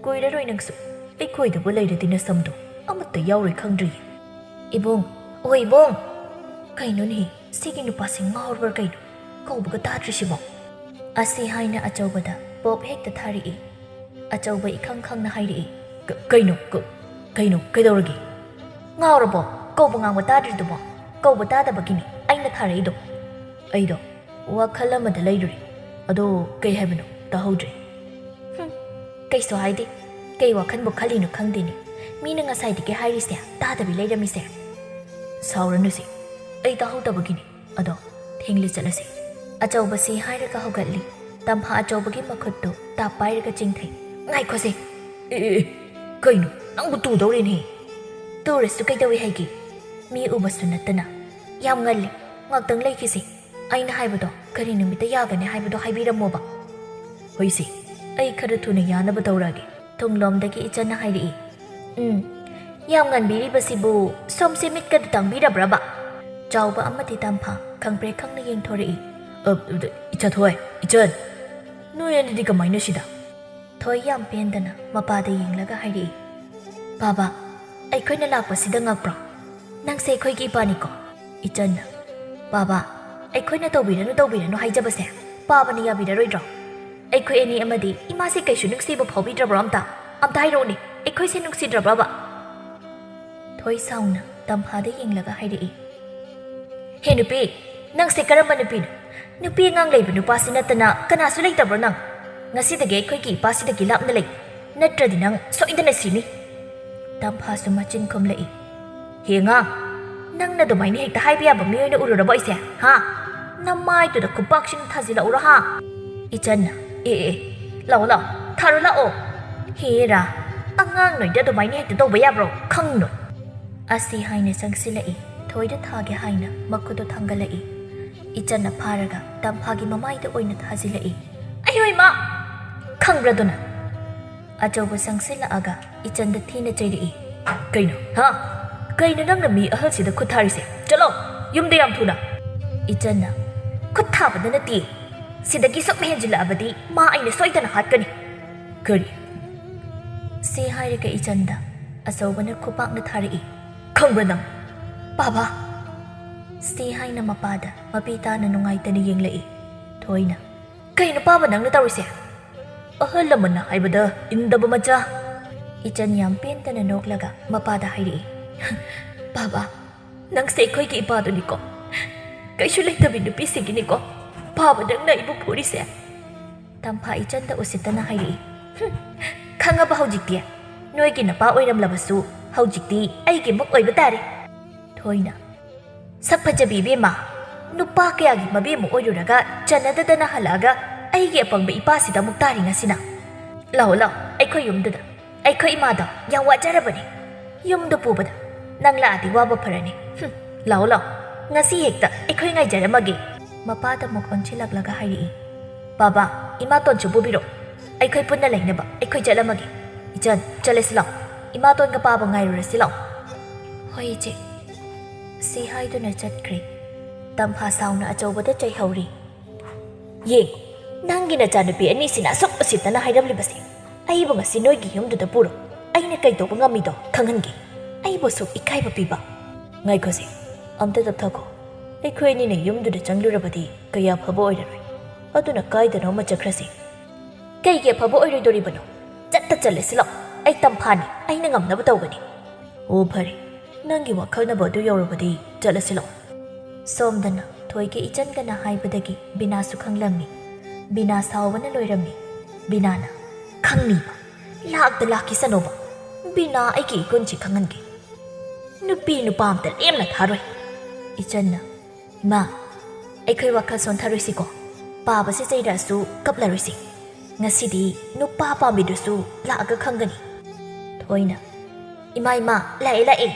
ꯀꯨꯏꯔꯔꯣꯏ ꯅꯪꯁꯨ꯫ ꯑꯩꯈꯣꯏꯗꯕꯨ ꯂꯩꯔꯗꯤ ꯅꯁꯝꯗꯣ ꯑꯃꯠꯇ ꯌꯥꯎꯔꯣꯏ ꯈꯪꯗ꯭ꯔꯤꯌꯦ꯫" "ꯏꯕꯨꯡ, ꯑꯣ ꯏꯕꯨꯡ!" "ꯀꯩꯅꯣꯅꯦꯍꯦ, ꯁꯤꯒꯤ ꯅꯨꯄꯥꯁꯤ ꯉꯥꯎꯔꯕ꯭ꯔꯥ ꯀꯩꯅꯣ? ꯀꯧꯕꯒ ꯇꯥꯗ꯭ꯔꯤꯁꯤꯕꯣ?" ꯑꯁꯤ ꯍꯥꯏꯅ ꯑꯆꯧꯕꯗ ꯄꯣꯞ ꯍꯦꯛꯇ ꯊꯥꯔꯛꯏ꯫ ꯑꯆꯧꯕ ꯏꯈꯪ ꯈꯪꯅ ꯍꯥꯏꯔꯛꯏ, "ꯀ-, ꯀꯩꯅꯣ, ꯀ-, ꯀꯩꯅꯣ, ꯀꯩꯗꯧꯔꯒꯦ?" "ꯉꯥꯎꯔꯕꯣ? ꯀꯧꯕ ꯉꯥꯡꯕ ꯇꯥꯗ꯭ꯔꯤꯗꯨꯕꯣ?" "ꯀꯧꯕ ꯇꯥꯗꯕꯒꯤꯅꯤ ꯑꯩꯅ ꯊꯥꯔꯛꯏꯗꯣ꯫" ꯑꯩꯗꯣ ꯋꯥꯈꯜ ꯑꯃꯗ ꯂꯩꯔꯨꯔꯦ꯫ ꯑꯗꯣ ꯀꯩ ꯍꯥꯏꯕꯅꯣ? ꯇꯥꯍꯧꯗ꯭ꯔꯦ꯫ ꯍꯨꯝ, ꯀꯩꯁꯨ ꯍꯥꯏꯗꯦ꯫ ꯀꯩ ꯋꯥꯈꯜꯕꯨ ꯈꯜꯂꯤꯅꯣ ꯈꯪꯗꯦꯅꯦ꯫ ꯃꯤꯅ ꯉꯁꯥꯏꯗꯒꯤ ꯍꯥꯏꯔꯤꯁꯦ ꯇꯥꯗꯕꯤ ꯂꯩꯔꯝꯃꯤꯁꯦ꯫ ꯁꯥꯎꯔꯅꯨꯁꯦ, ꯑꯩ ꯇꯥꯍꯧꯗꯕꯒꯤꯅꯦ꯫ ꯑꯗꯣ ꯊꯦꯡꯂꯦ, ꯆꯠꯂꯁꯦ꯫ ꯑꯆꯧꯕꯁꯤ ꯍꯥꯏꯔꯒ ꯍꯧꯒꯠꯂꯤ꯫ ꯇꯝꯐꯥ ꯑꯆꯧꯕꯒꯤ ꯃꯈꯨꯠꯇꯨ ꯇꯥꯞ ꯄꯥꯏꯔꯒ ꯆꯤꯡꯊꯩ꯫ ꯉꯥꯏꯈꯣꯁꯦ꯫ ꯑꯦ, ꯑꯦ, ꯑꯦ, ꯀꯩꯅꯣ? ꯅꯪꯕꯨ ꯇꯨꯗꯧꯔꯦꯅꯦ꯫ ꯇꯨꯔꯁꯨ ꯀꯩꯗꯧꯏ ꯍꯥꯏꯒꯦ? ꯃꯤ ꯎꯕꯁꯨ ꯅꯠꯇꯅ꯫ ꯌꯥꯝ ꯉꯜꯂꯤ, ꯉꯥꯛꯇꯪ ꯂꯩꯈꯤꯁꯦ꯫ ꯑꯩꯅ ꯍꯥꯏꯕꯗꯣ ꯀꯔꯤ ꯅꯨꯃꯤꯠꯇ ꯌꯥꯒꯅꯤ ꯍꯥꯏꯕꯗꯣ ꯍꯥꯏꯕꯤꯔꯝꯃꯣꯕ꯫ ꯍꯣꯏꯁꯦ, ꯑꯩ ꯈꯔ ꯊꯨꯅ ꯌꯥꯅꯕ ꯇꯧꯔꯛꯑꯒꯦ꯫ ꯊꯣꯡꯂꯣꯝꯗꯒꯤ ꯏꯆꯟꯅ ꯍꯥꯏꯔꯛꯏ꯫ ꯎꯝ, ꯌꯥꯝ ꯉꯟꯕꯤꯔꯤꯕꯁꯤꯕꯨ ꯁꯣꯝꯁꯦ ꯃꯤꯠꯀꯗ ꯇꯥꯡꯕꯤꯔꯕ꯭ꯔꯕ? ꯆꯥꯎꯕ ꯑꯃꯗꯤ ꯇꯝꯐꯥ ꯈꯪꯄ꯭ꯔꯦꯛ ꯈꯪꯅ ꯌꯦꯡꯊꯣꯔꯛꯏ꯫ ꯑ, ꯑ, ꯏꯆꯥꯊꯣꯏ, ꯏꯆꯟ, ꯅꯣꯏ ꯑꯅꯤꯗꯤ ꯀꯃꯥꯏꯅ ꯁꯤꯗ? ꯊꯣꯏ ꯌꯥꯝ ꯄꯦꯟꯗꯅ ꯃꯄꯥꯗ ꯌꯦꯡꯂꯒ ꯍꯥꯏꯔꯛꯏ꯫ ꯕꯥꯕꯥ, ꯑꯩꯈꯣꯏꯅ ꯂꯥꯛꯄꯁꯤꯗ ꯉꯛꯄ꯭ꯔꯣ? ꯅꯪꯁꯦ ꯑꯩꯈꯣꯏꯒꯤ ꯏꯄꯥꯅꯤꯀꯣ? ꯏꯆꯟꯅ, ꯕꯥꯕꯥ, ꯑꯩꯈꯣꯏꯅ ꯇꯧꯕꯤꯔꯅꯨ ꯇꯧꯕꯤꯔꯅꯨ ꯍꯥꯏꯖꯕꯁꯦ ꯄꯥꯕꯅ ꯌꯥꯕꯤꯔꯔꯣꯏꯗ꯭ꯔꯣ? ꯑꯩꯈꯣꯏ ꯑꯅꯤ ꯑꯃꯗꯤ ꯏꯃꯥꯁꯦ ꯀꯩꯁꯨ ꯅꯨꯡꯁꯤꯕ ꯐꯥꯎꯕꯤꯗ꯭ꯔꯕ꯭ꯔꯣ? ꯑꯝꯇ, ꯑꯝꯇ ꯍꯥꯏꯔꯛꯎꯅꯦ, ꯑꯩꯈꯣꯏꯁꯦ ꯅꯨꯡꯁꯤꯗ꯭ꯔꯕ꯭ꯔꯕ? ꯊꯣꯏ ꯁꯥꯎꯅ ꯇꯝꯐꯥꯗ ꯌꯦꯡꯂꯒ ꯍꯥꯏꯔꯛꯏ꯫ ꯍꯦ ꯅꯨꯄꯤ, ꯅꯪꯁꯦ ꯀꯔꯝꯕ ꯅꯨꯄꯤꯅꯣ? ꯅꯨꯄꯤ ꯑꯉꯥꯡ ꯂꯩꯕ ꯅꯨꯄꯥꯁꯤ ꯅꯠꯇꯅ ꯀꯅꯥꯁꯨ ꯂꯩꯇꯕ꯭ꯔꯣ ꯅꯪ? ꯉꯁꯤꯗꯒꯤ ꯑꯩꯈꯣꯏꯒꯤ ꯏꯄꯥꯁꯤꯗꯒꯤ ꯂꯥꯞꯅ ꯂꯩ, ꯅꯠꯇ꯭ꯔꯗꯤ ꯅꯪ ꯁꯣꯏꯗꯅ ꯁꯤꯅꯤ꯫ ꯇꯝꯐꯥꯁꯨ ꯃꯆꯤꯟ ꯈꯨꯝꯂꯛꯏ꯫ ꯍꯦ ꯑꯉꯥꯡ, ꯅꯪꯅ ꯑꯗꯨꯃꯥꯏꯅ ꯍꯦꯛꯇ ꯍꯥꯏꯕ ꯌꯥꯕ ꯃꯤ ꯑꯣꯏꯅ ꯎꯔꯨꯔꯕꯣ ꯑꯩꯁꯦ? ꯍꯥ? ꯅꯃꯥꯏꯗꯨꯗ ꯈꯨꯄꯥꯛꯁꯤꯡ ꯊꯥꯖꯤꯜꯂꯛꯎꯔꯣ ꯍꯥ? ꯏꯆꯟꯅ, ꯑꯦ, ꯑꯦ, ꯂꯥꯛꯑꯣ, ꯂꯥꯛꯑꯣ, ꯊꯥꯔꯣ ꯂꯥꯛꯑꯣ꯫ ꯍꯦꯔꯥ, ꯑꯉꯥꯡ ꯅꯣꯏꯗ ꯑꯗꯨꯃꯥꯏꯅ ꯍꯦꯛꯇ ꯇꯧꯕ ꯌꯥꯕ꯭ꯔꯣ? ꯈꯪꯅꯣꯏ꯫ ꯑꯁꯤ ꯍꯥꯏꯅ ꯆꯪꯁꯤꯜꯂꯛꯏ꯫ ꯊꯣꯏꯗ ꯊꯥꯒꯦ ꯍꯥꯏꯅ ꯃꯈꯨꯠꯇꯨ ꯊꯥꯡꯒꯠꯂꯛꯏ꯫ ꯏꯆꯟꯅ ꯐꯥꯔꯒ ꯇꯝꯐꯥꯒꯤ ꯃꯃꯥꯏꯗ ꯑꯣꯏꯅ ꯊꯥꯖꯤꯜꯂꯛꯏ꯫ ꯑꯌꯣꯏ ꯃꯥ! ꯈꯪꯕ꯭ꯔꯥꯗꯨꯅ? ꯑꯆꯧꯕ ꯆꯪꯁꯤꯜꯂꯛꯑꯒ ꯏꯆꯟꯗ ꯊꯤꯅ ꯆꯩꯔꯛꯏ꯫ ꯀꯩꯅꯣ? ꯍꯥ? ꯀꯩꯅꯣ ꯅꯪꯅ ꯃꯤ ꯑꯍꯜꯁꯤꯗ ꯈꯨꯠ ꯊꯥꯔꯤꯁꯦ? ꯆꯠꯂꯣ! ꯌꯨꯝꯗ ꯌꯥꯝ ꯊꯨꯅ! ꯏꯆꯟꯅ, ꯈꯨꯠ ꯊꯥꯕꯗ ꯅꯠꯇꯦ꯫ ꯁꯤꯗꯒꯤ ꯁꯨꯝ ꯍꯦꯟꯖꯤꯜꯂꯛꯑꯕꯗꯤ ꯃꯥ ꯑꯩꯅ ꯁꯣꯏꯗꯅ ꯍꯥꯠꯀꯅꯤ꯫ ꯀꯔꯤ? ꯁꯤ ꯍꯥꯏꯔꯒ ꯏꯆꯟꯗ ꯑꯆꯧꯕꯅ ꯈꯨꯄꯥꯛꯅ ꯊꯥꯔꯛꯏ꯫ ꯈꯪꯕ꯭ꯔꯥ ꯅꯪ? ꯕꯥꯕꯥ! ꯁꯤ ꯍꯥꯏꯅ ꯃꯄꯥꯗ ꯃꯄꯤ ꯇꯥꯅ ꯅꯨꯡꯉꯥꯏꯇꯅ ꯌꯦꯡꯂꯛꯏ꯫ ꯊꯣꯏꯅ, ꯀꯩꯅꯣ ꯄꯥꯕ ꯅꯪꯅ ꯇꯧꯔꯤꯁꯦ? ꯑꯍꯜ ꯂꯃꯟꯅ ꯍꯥꯏꯕꯗ ꯏꯟꯗꯕ ꯃꯆꯥ꯫ ꯏꯆꯟ ꯌꯥꯝ ꯄꯦꯟꯗꯅ ꯅꯣꯛꯂꯒ ꯃꯄꯥꯗ ꯍꯥꯏꯔꯛꯏ꯫ ꯕꯥꯕꯥ, ꯅꯪꯁꯦ ꯑꯩꯈꯣꯏꯒꯤ ꯏꯄꯥꯗꯨꯅꯤꯀꯣ? ꯀꯩꯁꯨ ꯂꯩꯇꯕꯤ ꯅꯨꯄꯤꯁꯤꯡꯒꯤꯅꯤꯀꯣ ꯄꯥꯕ ꯅꯪꯅ ꯑꯩꯕꯨ ꯐꯨꯔꯤꯁꯦ꯫ ꯇꯝꯐꯥ ꯏꯆꯟꯗ ꯎꯁꯤꯠꯇꯅ ꯍꯥꯏꯔꯛꯏ꯫ "ꯍꯨꯝ, ꯈꯪꯉꯕ ꯍꯧꯖꯤꯛꯇꯤ? ꯅꯣꯏꯒꯤ ꯅꯄꯥ ꯑꯣꯏꯔꯝꯂꯕꯁꯨ ꯍꯧꯖꯤꯛꯇꯤ ꯑꯩꯒꯤ ꯃꯨꯛ ꯑꯣꯏꯕ ꯇꯥꯔꯦ꯫" ꯊꯣꯏꯅ, "ꯁꯛ ꯐꯖꯕꯤ ꯏꯕꯦꯝꯃ, ꯅꯨꯄꯥ ꯀꯌꯥꯒꯤ ꯃꯕꯦꯝꯃ ꯑꯣꯏꯔꯨꯔꯒ ꯆꯟꯅꯗꯗꯅ ꯍꯜꯂꯛꯑꯒ ꯑꯩꯒꯤ ꯑꯄꯪꯕ ꯏꯄꯥꯁꯤꯗ ꯑꯃꯨꯛ ꯇꯥꯔꯤ ꯉꯁꯤꯅ꯫ ꯂꯥꯛꯑꯣ, ꯂꯥꯛꯑꯣ, ꯑꯩꯈꯣꯏ ꯌꯨꯝꯗꯨꯗ꯫ ꯑꯩꯈꯣꯏ ꯏꯃꯥꯗꯣ ꯌꯥꯝ ꯋꯥꯖꯔꯕꯅꯤ꯫ ꯌꯨꯝꯗ ꯄꯨꯕꯗ ꯅꯪ ꯂꯥꯛꯑꯗꯤ ꯋꯥꯕ ꯐꯔꯅꯤ꯫ ꯍꯨꯝ, ꯂꯥꯛꯑꯣ, ꯂꯥꯛꯑꯣ, ꯉꯁꯤ ꯍꯦꯛꯇ ꯑꯩꯈꯣꯏ ꯉꯥꯏꯖꯔꯝꯃꯒꯦ꯫" ꯃꯄꯥꯗ ꯑꯃꯨꯛ ꯑꯣꯟꯁꯤꯜꯂꯛꯂꯒ ꯍꯥꯏꯔꯛꯏ꯫ "ꯕꯥꯕꯥ, ꯏꯃꯥꯇꯣꯟꯁꯨ ꯄꯨꯕꯤꯔꯣ꯫ ꯑꯩꯈꯣꯏ ꯄꯨꯟꯅ ꯂꯩꯅꯕ ꯑꯩꯈꯣꯏ ꯆꯠꯂꯝꯃꯒꯦ꯫ ꯏꯆꯟ, ꯆꯠꯂꯁꯤ ꯂꯥꯛꯑꯣ꯫ ꯏꯃꯥꯇꯣꯟꯒ ꯄꯥꯕ ꯉꯥꯏꯔꯨꯔꯁꯤ ꯂꯥꯛꯑꯣ꯫" "ꯍꯣꯏ, ꯏꯆꯦ꯫" ꯁꯤ ꯍꯥꯏꯗꯨꯅ ꯆꯠꯈ꯭ꯔꯦ꯫ ꯇꯝꯐꯥ ꯁꯥꯎꯅ ꯑꯆꯧꯕꯗ ꯆꯩꯍꯧꯔꯤ꯫ "ꯌꯦꯡ, ꯅꯪꯒꯤ ꯅꯆꯥꯅꯨꯄꯤ ꯑꯅꯤꯁꯤꯅ ꯑꯁꯨꯛ ꯎꯁꯤꯠꯇꯅ ꯍꯥꯏꯔꯝꯂꯤꯕꯁꯦ꯫ ꯑꯩꯕꯨ ꯉꯁꯤ ꯅꯣꯏꯒꯤ ꯌꯨꯝꯗꯨꯗ ꯄꯨꯔꯣ꯫ ꯑꯩꯅ ꯀꯩ ꯇꯧꯕ ꯉꯝꯃꯤꯗꯣ ꯈꯪꯍꯟꯒꯦ꯫ ꯑꯩꯕꯨ ꯑꯁꯨꯛ ꯏꯀꯥꯏꯕ ꯄꯤꯕ꯫" "ꯉꯥꯏꯈꯣꯁꯦ, ꯑꯝꯇ ꯇꯞꯊꯈꯣ꯫ ꯑꯩꯈꯣꯏ ꯑꯅꯤꯅ ꯌꯨꯝꯗꯨꯗ ꯆꯪꯂꯨꯔꯕꯗꯤ ꯀꯌꯥ ꯐꯕ ꯑꯣꯏꯔꯔꯣꯏ꯫ ꯑꯗꯨꯅ ꯀꯥꯏꯗꯅꯣ ꯑꯃ ꯆꯠꯈ꯭ꯔꯁꯤ꯫" "ꯀꯩꯒꯤ ꯑꯐꯕ ꯑꯣꯏꯔꯣꯏꯗꯧꯔꯤꯕꯅꯣ? ꯆꯠꯇ ꯆꯠꯂꯁꯤ ꯂꯥꯛꯑꯣ꯫ ꯑꯩ ꯇꯝꯐꯥꯅꯤ, ꯑꯩꯅ ꯉꯝꯅꯕ ꯇꯧꯒꯅꯤ꯫" "ꯑꯣ, ꯐꯔꯦ, ꯅꯪꯒꯤ ꯋꯥꯈꯜꯅꯕ ꯑꯗꯨ ꯌꯧꯔꯕꯗꯤ ꯆꯠꯂꯁꯤ ꯂꯥꯛꯑꯣ꯫" ꯁꯣꯝꯗꯅ ꯊꯣꯏꯒ ꯏꯆꯟꯒꯅ ꯍꯥꯏꯕꯗꯒꯤ ꯕꯤꯅꯥꯁꯨ ꯈꯪꯂꯝꯃꯤ꯫ ꯕꯤꯅꯥ ꯁꯥꯎꯕꯅ ꯂꯣꯏꯔꯝꯃꯤ꯫ ꯕꯤꯅꯥꯅ, "ꯈꯪꯅꯤꯕ, ꯂꯥꯛꯇ ꯂꯥꯛꯈꯤꯁꯅꯣꯕ꯫ ꯕꯤꯅꯥ ꯑꯩꯒꯤ ꯏꯒꯨꯟꯁꯤ ꯈꯪꯍꯟꯒꯦ꯫ ꯅꯨꯄꯤ ꯅꯨꯄꯥ ꯑꯝꯇ ꯂꯦꯝꯅ ꯊꯥꯔꯣꯏ꯫" ꯏꯆꯟꯅ, "ꯏꯃꯥ, ꯑꯩꯈꯣꯏ ꯋꯥꯈꯜ ꯁꯣꯟꯊꯔꯣꯏꯁꯤꯀꯣ꯫ ꯄꯥꯕꯁꯦ ꯆꯩꯔꯛꯑꯁꯨ ꯀꯞꯂꯔꯣꯏꯁꯤ꯫ ꯉꯁꯤꯗꯤ ꯅꯨꯄꯥ ꯄꯥꯝꯕꯤꯗꯨꯁꯨ ꯂꯥꯛꯑꯒ ꯈꯪꯒꯅꯤ꯫" ꯊꯣꯏꯅ, "ꯏꯃꯥ, ꯏꯃꯥ, ꯂꯥꯛꯑꯦ, ꯂꯥꯛꯑꯦ꯫"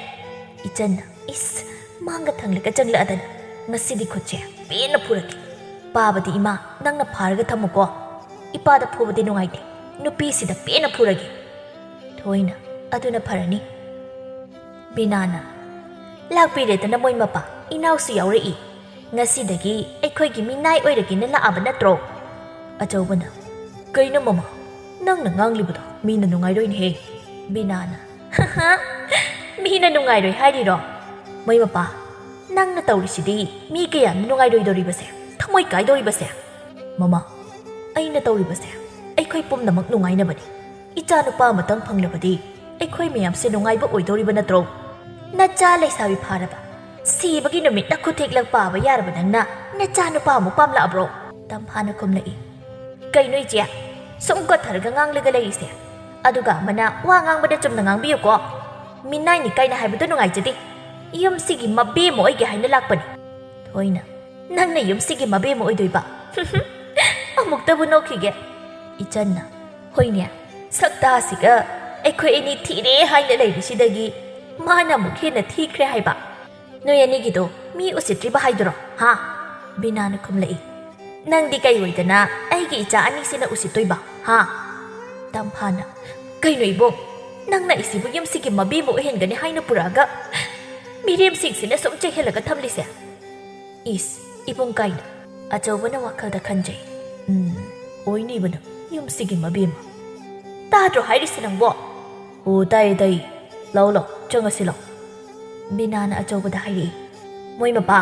ꯏꯆꯟꯅ, "ꯏꯁ, ꯃꯥꯡꯒ ꯊꯪꯂꯒ ꯆꯪꯂꯛꯑꯗꯅ꯫ ꯉꯁꯤꯗꯤ ꯈꯨꯠꯁꯦ ꯄꯦꯟꯅ ꯐꯨꯔꯒꯦ꯫ ꯄꯥꯕꯗꯤ ꯏꯃꯥ, ꯅꯪꯅ ꯐꯥꯔꯒ ꯊꯝꯃꯨꯀꯣ꯫ ꯏꯄꯥꯗ ꯐꯨꯕꯗꯤ ꯅꯨꯡꯉꯥꯏꯇꯦ꯫ ꯅꯨꯄꯤꯁꯤꯗ ꯄꯦꯟꯅ ꯐꯨꯔꯒꯦ꯫" ꯊꯣꯏꯅ, "ꯑꯗꯨꯅ ꯐꯔꯅꯤ꯫" ꯕꯤꯅꯥꯅ, "ꯂꯥꯛꯄꯤꯔꯦꯗꯅ ꯃꯣꯏ ꯃꯄꯥ, ꯏꯅꯥꯎꯁꯨ ꯌꯥꯎꯔꯛꯏ꯫ ꯉꯁꯤꯗꯒꯤ ꯑꯩꯈꯣꯏꯒꯤ ꯃꯤꯅꯥꯏ ꯑꯣꯏꯔꯒꯦꯅ ꯂꯥꯛꯑꯕ ꯅꯠꯇ꯭ꯔꯣ?" ꯑꯆꯧꯕꯅ, "ꯀꯩꯅꯣ ꯃꯃꯥ, ꯅꯪꯅ ꯉꯥꯡꯂꯤꯕꯗꯣ ꯃꯤꯅ ꯅꯨꯡꯉꯥꯏꯔꯣꯏꯅꯦꯍꯦ꯫" ꯕꯤꯅꯥꯅ, "ꯍꯥ, ꯃꯤꯅ ꯅꯨꯡꯉꯥꯏꯔꯣꯏ ꯍꯥꯏꯔꯤꯔꯣ? ꯃꯣꯏ ꯃꯄꯥ, ꯅꯪꯅ ꯇꯧꯔꯤꯁꯤꯗꯤ ꯃꯤ ꯀꯌꯥꯅ ꯅꯨꯡꯉꯥꯏꯔꯣꯏꯗꯧꯔꯤꯕꯁꯦ, ꯊꯃꯣꯏ ꯀꯥꯏꯗꯧꯔꯤꯕꯁꯦ?" "ꯃꯃꯥ, ꯑꯩꯅ ꯇꯧꯔꯤꯕꯁꯦ ꯑꯩꯈꯣꯏ ꯄꯨꯝꯅꯃꯛ ꯅꯨꯡꯉꯥꯏꯅꯕꯅꯤ꯫ ꯏꯆꯥ ꯅꯨꯄꯥ ꯑꯃꯇꯪ ꯐꯪꯂꯕꯗꯤ ꯑꯩꯈꯣꯏ ꯃꯌꯥꯝꯁꯦ ꯅꯨꯡꯉꯥꯏꯕ ꯑꯣꯏꯗꯧꯔꯤꯕ ꯅꯠꯇ꯭ꯔꯣ? ꯅꯆꯥ ꯂꯩꯁꯥꯕꯤ ꯐꯥꯔꯕ, ꯁꯤꯕꯒꯤ ꯅꯨꯃꯤꯠ ꯅꯈꯨꯠ ꯊꯦꯛꯂꯒ ꯄꯥꯕ ꯌꯥꯔꯕ ꯅꯪꯅ ꯅꯆꯥ ꯅꯨꯄꯥ ꯑꯃꯨꯛ ꯄꯥꯝꯂꯛꯑꯕ꯭ꯔꯣ? ꯇꯝꯐꯥꯅ ꯈꯨꯝꯂꯛꯏ꯫ ꯀꯩꯅꯣ ꯏꯆꯦ? ꯁꯨꯝ ꯀꯠꯊꯔꯒ ꯉꯥꯡꯂꯒ ꯂꯩꯔꯤꯁꯦ? ꯑꯗꯨꯒ ꯑꯃꯅ ꯋꯥ ꯉꯥꯡꯕꯗ ꯆꯨꯝꯅ ꯉꯥꯡꯕꯤꯌꯨꯀꯣ꯫ ꯃꯤꯅꯥꯏꯅꯤ ꯀꯥꯏꯅ ꯍꯥꯏꯕꯗꯣ ꯅꯨꯡꯉꯥꯏꯖꯗꯦ꯫ ꯌꯨꯝꯁꯤꯒꯤ ꯃꯕꯦꯝꯃ ꯑꯣꯏꯒꯦ ꯍꯥꯏꯅ ꯂꯥꯛꯄꯅꯤ꯫ ꯊꯣꯏꯅ, ꯅꯪꯅ ꯌꯨꯝꯁꯤꯒꯤ ꯃꯕꯦꯝꯃ ꯑꯣꯏꯗꯣꯏꯕ? ꯑꯃꯨꯛꯇꯕꯨ ꯅꯣꯛꯈꯤꯒꯦ꯫ ꯏꯆꯟꯅ, ꯍꯣꯏꯅꯦ, ꯁꯛꯇꯥꯁꯤꯒ ꯑꯩꯈꯣꯏ ꯑꯅꯤ ꯊꯤꯔꯦ ꯍꯥꯏꯅ ꯂꯩꯔꯤꯁꯤꯗꯒꯤ ꯃꯥꯅ ꯑꯃꯨꯛ ꯍꯦꯟꯅ ꯊꯤꯈ꯭ꯔꯦ ꯍꯥꯏꯕ꯫ ꯅꯣꯏ ꯑꯅꯤꯒꯤꯗꯣ ꯃꯤ ꯎꯁꯤꯠꯇ꯭ꯔꯤꯕ ꯍꯥꯏꯗꯨꯔꯣ, ꯍꯥ? ꯕꯤꯅꯥꯅ ꯈꯨꯝꯂꯛꯏ꯫ ꯅꯪꯗꯤ ꯀꯩ ꯑꯣꯏꯗꯅ ꯑꯩꯒꯤ ꯏꯆꯥ ꯑꯅꯤꯁꯤꯅ ꯎꯁꯤꯠꯇꯣꯏꯕ, ꯍꯥ? ꯇꯝꯐꯥꯅ, ꯀꯩꯅꯣ ꯏꯕꯨꯡ, ꯅꯪꯅ ꯑꯩꯁꯤꯕꯨ ꯌꯨꯝꯁꯤꯒꯤ ꯃꯕꯦꯝꯃ ꯑꯣꯏꯍꯟꯒꯅꯤ ꯍꯥꯏꯅ ꯄꯨꯔꯛꯑꯒ ꯃꯤꯔꯦꯝꯁꯤꯡꯁꯤꯅ ꯁꯨꯝ ꯆꯦꯛꯍꯜꯂꯒ ꯊꯝꯂꯤꯁꯦ? ꯏꯁ, ꯏꯕꯨꯡ ꯀꯥꯏꯅ꯫ ꯑꯆꯧꯕꯅ ꯋꯥꯈꯜꯗ ꯈꯟꯖꯩ꯫ ꯎꯝ, ꯑꯣꯏꯅꯤꯕ ꯅꯪ, ꯌꯨꯝꯁꯤꯒꯤ ꯃꯕꯦꯝꯃ꯫ ꯇꯥꯗ꯭ꯔꯣ ꯍꯥꯏꯔꯤꯁꯤ ꯅꯪꯕꯣ? ꯑꯣ, ꯇꯥꯏꯌꯦ, ꯇꯥꯏꯌꯦ꯫ ꯂꯥꯎ, ꯂꯥꯎ, ꯆꯪꯉꯁꯤ ꯂꯥꯎ꯫ ꯕꯤꯅꯥꯅ ꯑꯆꯧꯕꯗ ꯍꯥꯏꯔꯛꯏ꯫ ꯃꯣꯏ ꯃꯄꯥ,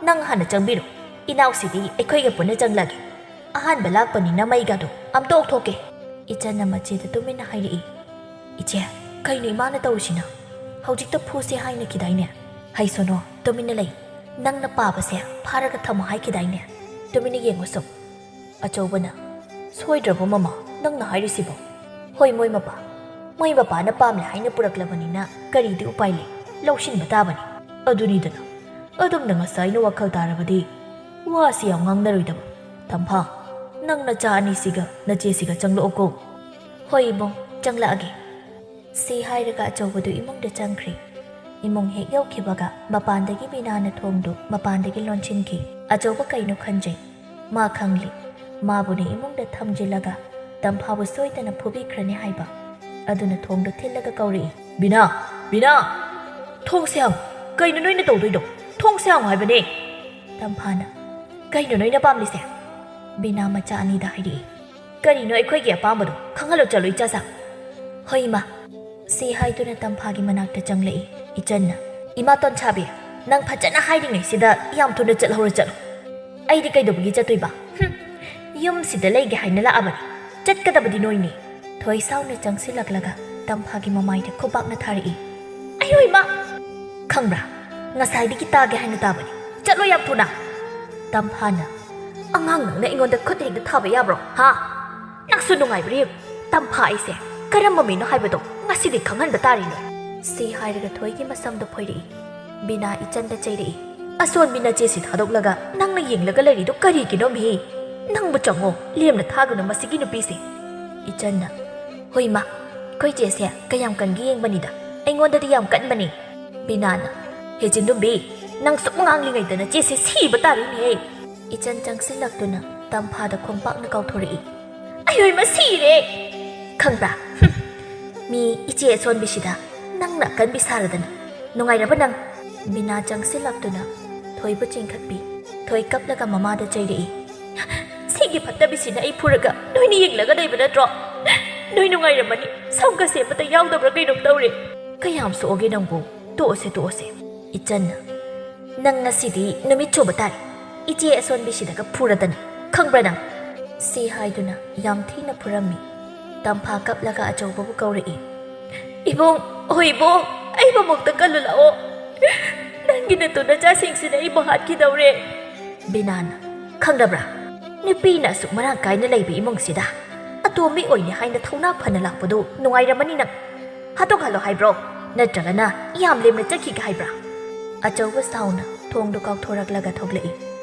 ꯅꯪ ꯍꯥꯟꯅ ꯆꯪꯕꯤꯔꯣ꯫ ꯏꯅꯥꯎꯁꯤꯗꯤ ꯑꯩꯈꯣꯏꯒ ꯄꯨꯟꯅ ꯆꯪꯂꯒꯦ꯫ ꯑꯍꯥꯟꯕ ꯂꯥꯛꯄꯅꯤꯅ ꯃꯩꯒꯗꯣ ꯑꯝꯇ ꯑꯣꯛꯊꯣꯛꯀꯦ꯫ ꯏꯆꯟꯅ ꯃꯆꯦꯗ ꯇꯨꯃꯤꯟꯅ ꯍꯥꯏꯔꯛꯏ꯫ ꯏꯆꯦ, ꯀꯩꯅꯣ ꯏꯃꯥꯅ ꯇꯧꯔꯤꯁꯤꯅ? ꯍꯧꯖꯤꯛꯇ ꯐꯨꯁꯦ ꯍꯥꯏꯅꯈꯤꯗꯥꯏꯅꯦ? ꯍꯩꯁꯣꯅꯣ, ꯇꯨꯃꯤꯟꯅ ꯂꯩ꯫ ꯅꯪꯅ ꯄꯥꯕꯁꯦ ꯐꯥꯔꯒ ꯊꯝꯃꯣ ꯍꯥꯏꯈꯤꯗꯥꯏꯅꯦ? ꯇꯨꯃꯤꯟꯅ ꯌꯦꯡꯉꯨ ꯁꯨꯝ꯫ ꯑꯆꯧꯕꯅ, ꯁꯣꯏꯗ꯭ꯔꯕꯣ ꯃꯃꯥ, ꯅꯪꯅ ꯍꯥꯏꯔꯤꯁꯤꯕꯣ? ꯍꯣꯏ, ꯃꯣꯏ ꯃꯄꯥ꯫ ꯃꯣꯏ ꯃꯄꯥꯅ ꯄꯥꯝꯂꯦ ꯍꯥꯏꯅ ꯄꯨꯔꯛꯂꯕꯅꯤꯅ ꯀꯔꯤꯗꯤ ꯎꯄꯥꯏ ꯂꯩ? ꯂꯧꯁꯤꯟꯕ ꯇꯥꯕꯅꯤ꯫ ꯑꯗꯨꯅꯤꯗꯅ꯫ ꯑꯗꯨꯝꯅ ꯉꯁꯥꯏꯅ ꯋꯥꯈꯜ ꯇꯥꯔꯕꯗꯤ ꯋꯥꯁꯤ ꯌꯥꯝ ꯉꯥꯡꯅꯔꯣꯏꯗꯕ꯫ ꯇꯝꯐꯥ, ꯅꯪ ꯅꯆꯥ ꯑꯅꯤꯁꯤꯒ ꯅꯆꯦꯁꯤꯒ ꯆꯪꯂꯛꯑꯣꯀꯣ꯫ ꯍꯣꯏ ꯏꯕꯨꯡ, ꯆꯪꯂꯛꯑꯒꯦ꯫ ꯁꯤ ꯍꯥꯏꯔꯒ ꯑꯆꯧꯕꯗꯨ ꯏꯃꯨꯡꯗ ꯆꯪꯈ꯭ꯔꯦ꯫ ꯏꯃꯨꯡ ꯍꯦꯛ ꯌꯧꯈꯤꯕꯒ ꯃꯄꯥꯟꯗꯒꯤ ꯕꯤꯅꯥꯅ ꯊꯣꯡꯗꯨ ꯃꯄꯥꯟꯗꯒꯤ ꯂꯣꯟꯁꯤꯟꯈꯤ꯫ ꯑꯆꯧꯕ ꯀꯩꯅꯣ ꯈꯟꯖꯩ꯫ ꯃꯥ ꯈꯪꯂꯤ꯫ ꯃꯥꯕꯨꯅ ꯏꯃꯨꯡꯗ ꯊꯝꯖꯤꯜꯂꯒ ꯇꯝꯐꯥꯕꯨ ꯁꯣꯏꯗꯅ ꯐꯨꯕꯤꯈ꯭ꯔꯅꯤ ꯍꯥꯏꯕ꯫ ꯑꯗꯨꯅ ꯊꯣꯡꯗꯨ ꯊꯤꯜꯂꯒ ꯀꯧꯔꯛꯏ꯫ ꯕꯤꯅꯥ! ꯕꯤꯅꯥ! ꯊꯣꯡꯁꯦ ꯍꯥꯡꯉꯨ! ꯀꯩꯅꯣ ꯅꯣꯏꯅ ꯇꯧꯗꯣꯏꯗꯣ? ꯊꯣꯡꯁꯦ ꯍꯥꯡꯉꯨ ꯍꯥꯏꯕꯅꯦ! ꯇꯝꯐꯥꯅ, ꯀꯩꯅꯣ ꯅꯣꯏꯅ ꯄꯥꯝꯂꯤꯁꯦ? ꯕꯤꯅꯥ ꯃꯆꯥ ꯑꯅꯤꯗ ꯍꯥꯏꯔꯛꯏ꯫ ꯀꯔꯤꯅꯣ ꯑꯩꯈꯣꯏꯒꯤ ꯑꯄꯥꯝꯕꯗꯣ? ꯈꯪꯍꯜꯂꯣ ꯆꯠꯂꯣ, ꯏꯆꯥꯁꯥ꯫ ꯍꯣꯏ, ꯏꯃꯥ꯫ ꯁꯤ ꯍꯥꯏꯗꯨꯅ ꯇꯝꯐꯥꯒꯤ ꯃꯅꯥꯛꯇ ꯆꯪꯂꯛꯏ꯫ ꯏꯆꯟꯅ, ꯏꯃꯥ ꯇꯣꯟꯁꯥꯕꯤ, ꯅꯪ ꯐꯖꯅ ꯍꯥꯏꯔꯤꯉꯩꯁꯤꯗ ꯌꯥꯝ ꯊꯨꯅ ꯆꯠꯍꯧꯔ ꯆꯠꯂꯣ꯫ ꯑꯩꯗꯤ ꯀꯩꯗꯧꯕꯒꯤ ꯆꯠꯇꯣꯏꯕ? ꯍꯨꯝ, ꯌꯨꯝꯁꯤꯗ ꯂꯩꯒꯦ ꯍꯥꯏꯅ ꯂꯥꯛꯑꯕꯅꯤ꯫ ꯆꯠꯀꯗꯕꯗꯤ ꯅꯣꯏꯅꯤ꯫ ꯊꯣꯏ ꯁꯥꯎꯅ ꯆꯪꯁꯤꯜꯂꯛꯂꯒ ꯇꯝꯐꯥꯒꯤ ꯃꯃꯥꯏꯗ ꯈꯨꯕꯥꯛꯅ ꯊꯥꯔꯛꯏ꯫ ꯑꯌꯣ ꯏꯃꯥ! ꯈꯪꯕ꯭ꯔꯥ? ꯉꯁꯥꯏꯗꯒꯤ ꯇꯥꯒꯦ ꯍꯥꯏꯅ ꯇꯥꯕꯅꯤ꯫ ꯆꯠꯂꯣ ꯌꯥꯝ ꯊꯨꯅ꯫ ꯇꯝꯐꯥꯅ, "ꯑꯉꯥꯡ ꯅꯪꯅ ꯑꯩꯉꯣꯟꯗ ꯈꯨꯠ ꯍꯦꯛꯇ ꯊꯥꯕ ꯌꯥꯕ꯭ꯔꯣ, ꯍꯥ? ꯅꯪꯁꯨ ꯅꯨꯡꯉꯥꯏꯕ꯭ꯔꯥ ꯌꯦꯡꯉꯨ꯫ ꯇꯝꯐꯥ ꯑꯩꯁꯦ ꯀꯔꯝꯕ ꯃꯤꯅꯣ ꯍꯥꯏꯕꯗꯣ ꯉꯁꯤꯗꯤ ꯈꯪꯍꯟꯕ ꯇꯥꯔꯤꯅꯦ"꯫ ꯁꯤ ꯍꯥꯏꯔꯒ ꯊꯣꯏꯒꯤ ꯃꯁꯝꯗꯣ ꯐꯣꯏꯔꯛꯏ꯫ ꯕꯤꯅꯥ ꯏꯆꯟꯗ ꯆꯩꯔꯛꯏ꯫ "ꯑꯁꯣꯟꯕꯤ ꯅꯆꯦꯁꯤ ꯊꯥꯗꯣꯛꯂꯒ ꯅꯪꯅ ꯌꯦꯡꯂꯒ ꯂꯩꯔꯤꯗꯨ ꯀꯔꯤꯒꯤꯅꯣ, ꯃꯤ? ꯅꯪꯕꯨ ꯆꯪꯉꯣ, ꯂꯦꯝꯅ ꯊꯥꯒꯅꯨ ꯃꯁꯤꯒꯤ ꯅꯨꯄꯤꯁꯦ"꯫ ꯏꯆꯟꯅ, "ꯍꯣꯏ ꯃꯥ, ꯑꯩꯈꯣꯏ ꯆꯦꯁꯦ ꯀꯌꯥꯝ ꯀꯟꯒꯦ ꯌꯦꯡꯕꯅꯤꯗ, ꯑꯩꯉꯣꯟꯗꯗꯤ ꯌꯥꯝ ꯀꯟꯕꯅꯤ"꯫ ꯕꯤꯅꯥꯅ, "ꯍꯦ ꯆꯤꯟꯗꯨꯝꯕꯤ, ꯅꯪ ꯁꯨꯝ ꯉꯥꯡꯂꯤꯉꯩꯗ ꯅꯆꯦꯁꯦ ꯁꯤꯕ ꯇꯥꯔꯦꯅꯦꯍꯦ"꯫ ꯏꯆꯟ ꯆꯪꯁꯤꯜꯂꯛꯇꯨꯅ ꯇꯝꯐꯥꯗ ꯈꯣꯡꯄꯥꯛꯅ ꯀꯥꯎꯊꯣꯔꯛꯏ꯫ "ꯑꯌꯣꯏꯃ ꯁꯤꯔꯦ! ꯈꯪꯕ꯭ꯔꯥ? ꯍꯨꯝ, ꯃꯤ ꯏꯆꯦ ꯑꯁꯣꯟꯕꯤꯁꯤꯗ ꯅꯪꯅ ꯑꯀꯟꯕꯤ ꯁꯥꯔꯗꯅ ꯅꯨꯡꯉꯥꯏꯔꯕ ꯅꯪ?" ꯕꯤꯅꯥ ꯆꯪꯁꯤꯜꯂꯛꯇꯨꯅ ꯊꯣꯏꯕꯨ ꯆꯤꯡꯈꯠꯄꯤ꯫ ꯊꯣꯏ ꯀꯞꯂꯒ ꯃꯃꯥꯗ ꯆꯩꯔꯛꯏ꯫ "ꯁꯤꯒꯤ ꯐꯠꯇꯕꯤꯁꯤꯅ ꯑꯩ ꯐꯨꯔꯒ ꯅꯣꯏꯅ ꯌꯦꯡꯂꯒ ꯂꯩꯕ ꯅꯠꯇ꯭ꯔꯣ? ꯅꯣꯏ ꯅꯨꯡꯉꯥꯏꯔꯝꯃꯅꯤ, ꯁꯝꯒꯁꯦ ꯑꯃꯠꯇ ꯌꯥꯎꯗꯕ꯭ꯔꯥ ꯀꯩꯅꯣꯝ ꯇꯧꯔꯦ"꯫ "ꯀꯌꯥꯝ ꯁꯣꯛꯑꯒꯦ ꯅꯪꯕꯨ? ꯇꯣꯛꯑꯁꯦ, ꯇꯣꯛꯑꯁꯦ"꯫ ꯏꯆꯟꯅ, "ꯅꯪ ꯉꯁꯤꯗꯤ ꯅꯨꯃꯤꯠ ꯆꯨꯕ ꯇꯥꯔꯦ, ꯏꯆꯦ ꯑꯁꯣꯟꯕꯤꯁꯤꯗꯒ ꯐꯨꯔꯗꯅ, ꯈꯪꯕ꯭ꯔꯥ ꯅꯪ?" ꯁꯤ ꯍꯥꯏꯗꯨꯅ ꯌꯥꯝ ꯊꯤꯅ ꯐꯨꯔꯝꯃꯤ꯫ ꯇꯝꯐꯥ ꯀꯞꯂꯒ ꯑꯆꯧꯕꯕꯨ ꯀꯧꯔꯛꯏ꯫ "ꯏꯕꯨꯡ, ꯍꯣꯏ ꯏꯕꯨꯡ, ꯑꯩꯕꯨ ꯑꯃꯨꯛꯇ ꯀꯜꯂꯨ ꯂꯥꯛꯑꯣ꯫ ꯅꯪꯒꯤ ꯅꯇꯨ ꯅꯆꯥꯁꯤꯡꯁꯤꯅ ꯑꯩꯕꯨ ꯍꯥꯠꯈꯤꯗꯧꯔꯦ"꯫ ꯕꯤꯅꯥꯅ, "ꯈꯪꯗꯕ꯭ꯔꯥ? ꯅꯨꯄꯤꯅ ꯑꯁꯨꯛ ꯃꯔꯥꯡ ꯀꯥꯏꯅ ꯂꯩꯕ ꯏꯃꯨꯡꯁꯤꯗ ꯑꯇꯣꯝꯕꯤ ꯑꯣꯏꯅꯤ ꯍꯥꯏꯅ ꯊꯧꯅꯥ ꯐꯅ ꯂꯥꯛꯄꯗꯨ ꯅꯨꯡꯉꯥꯏꯔꯝꯃꯅꯤ ꯅꯪ꯫ ꯍꯥꯠꯇꯣꯛꯍꯜꯂꯣ ꯍꯥꯏꯕ꯭ꯔꯣ? ꯅꯠꯇ꯭ꯔꯒꯅ ꯌꯥꯝ ꯂꯦꯝꯅ ꯆꯠꯈꯤꯒꯦ ꯍꯥꯏꯕ꯭ꯔꯥ?" ꯑꯆꯧꯕ ꯁꯥꯎꯅ ꯊꯣꯡꯗꯨ ꯀꯥꯎꯊꯣꯔꯛꯂꯒ ꯊꯣꯛꯂꯛꯏ꯫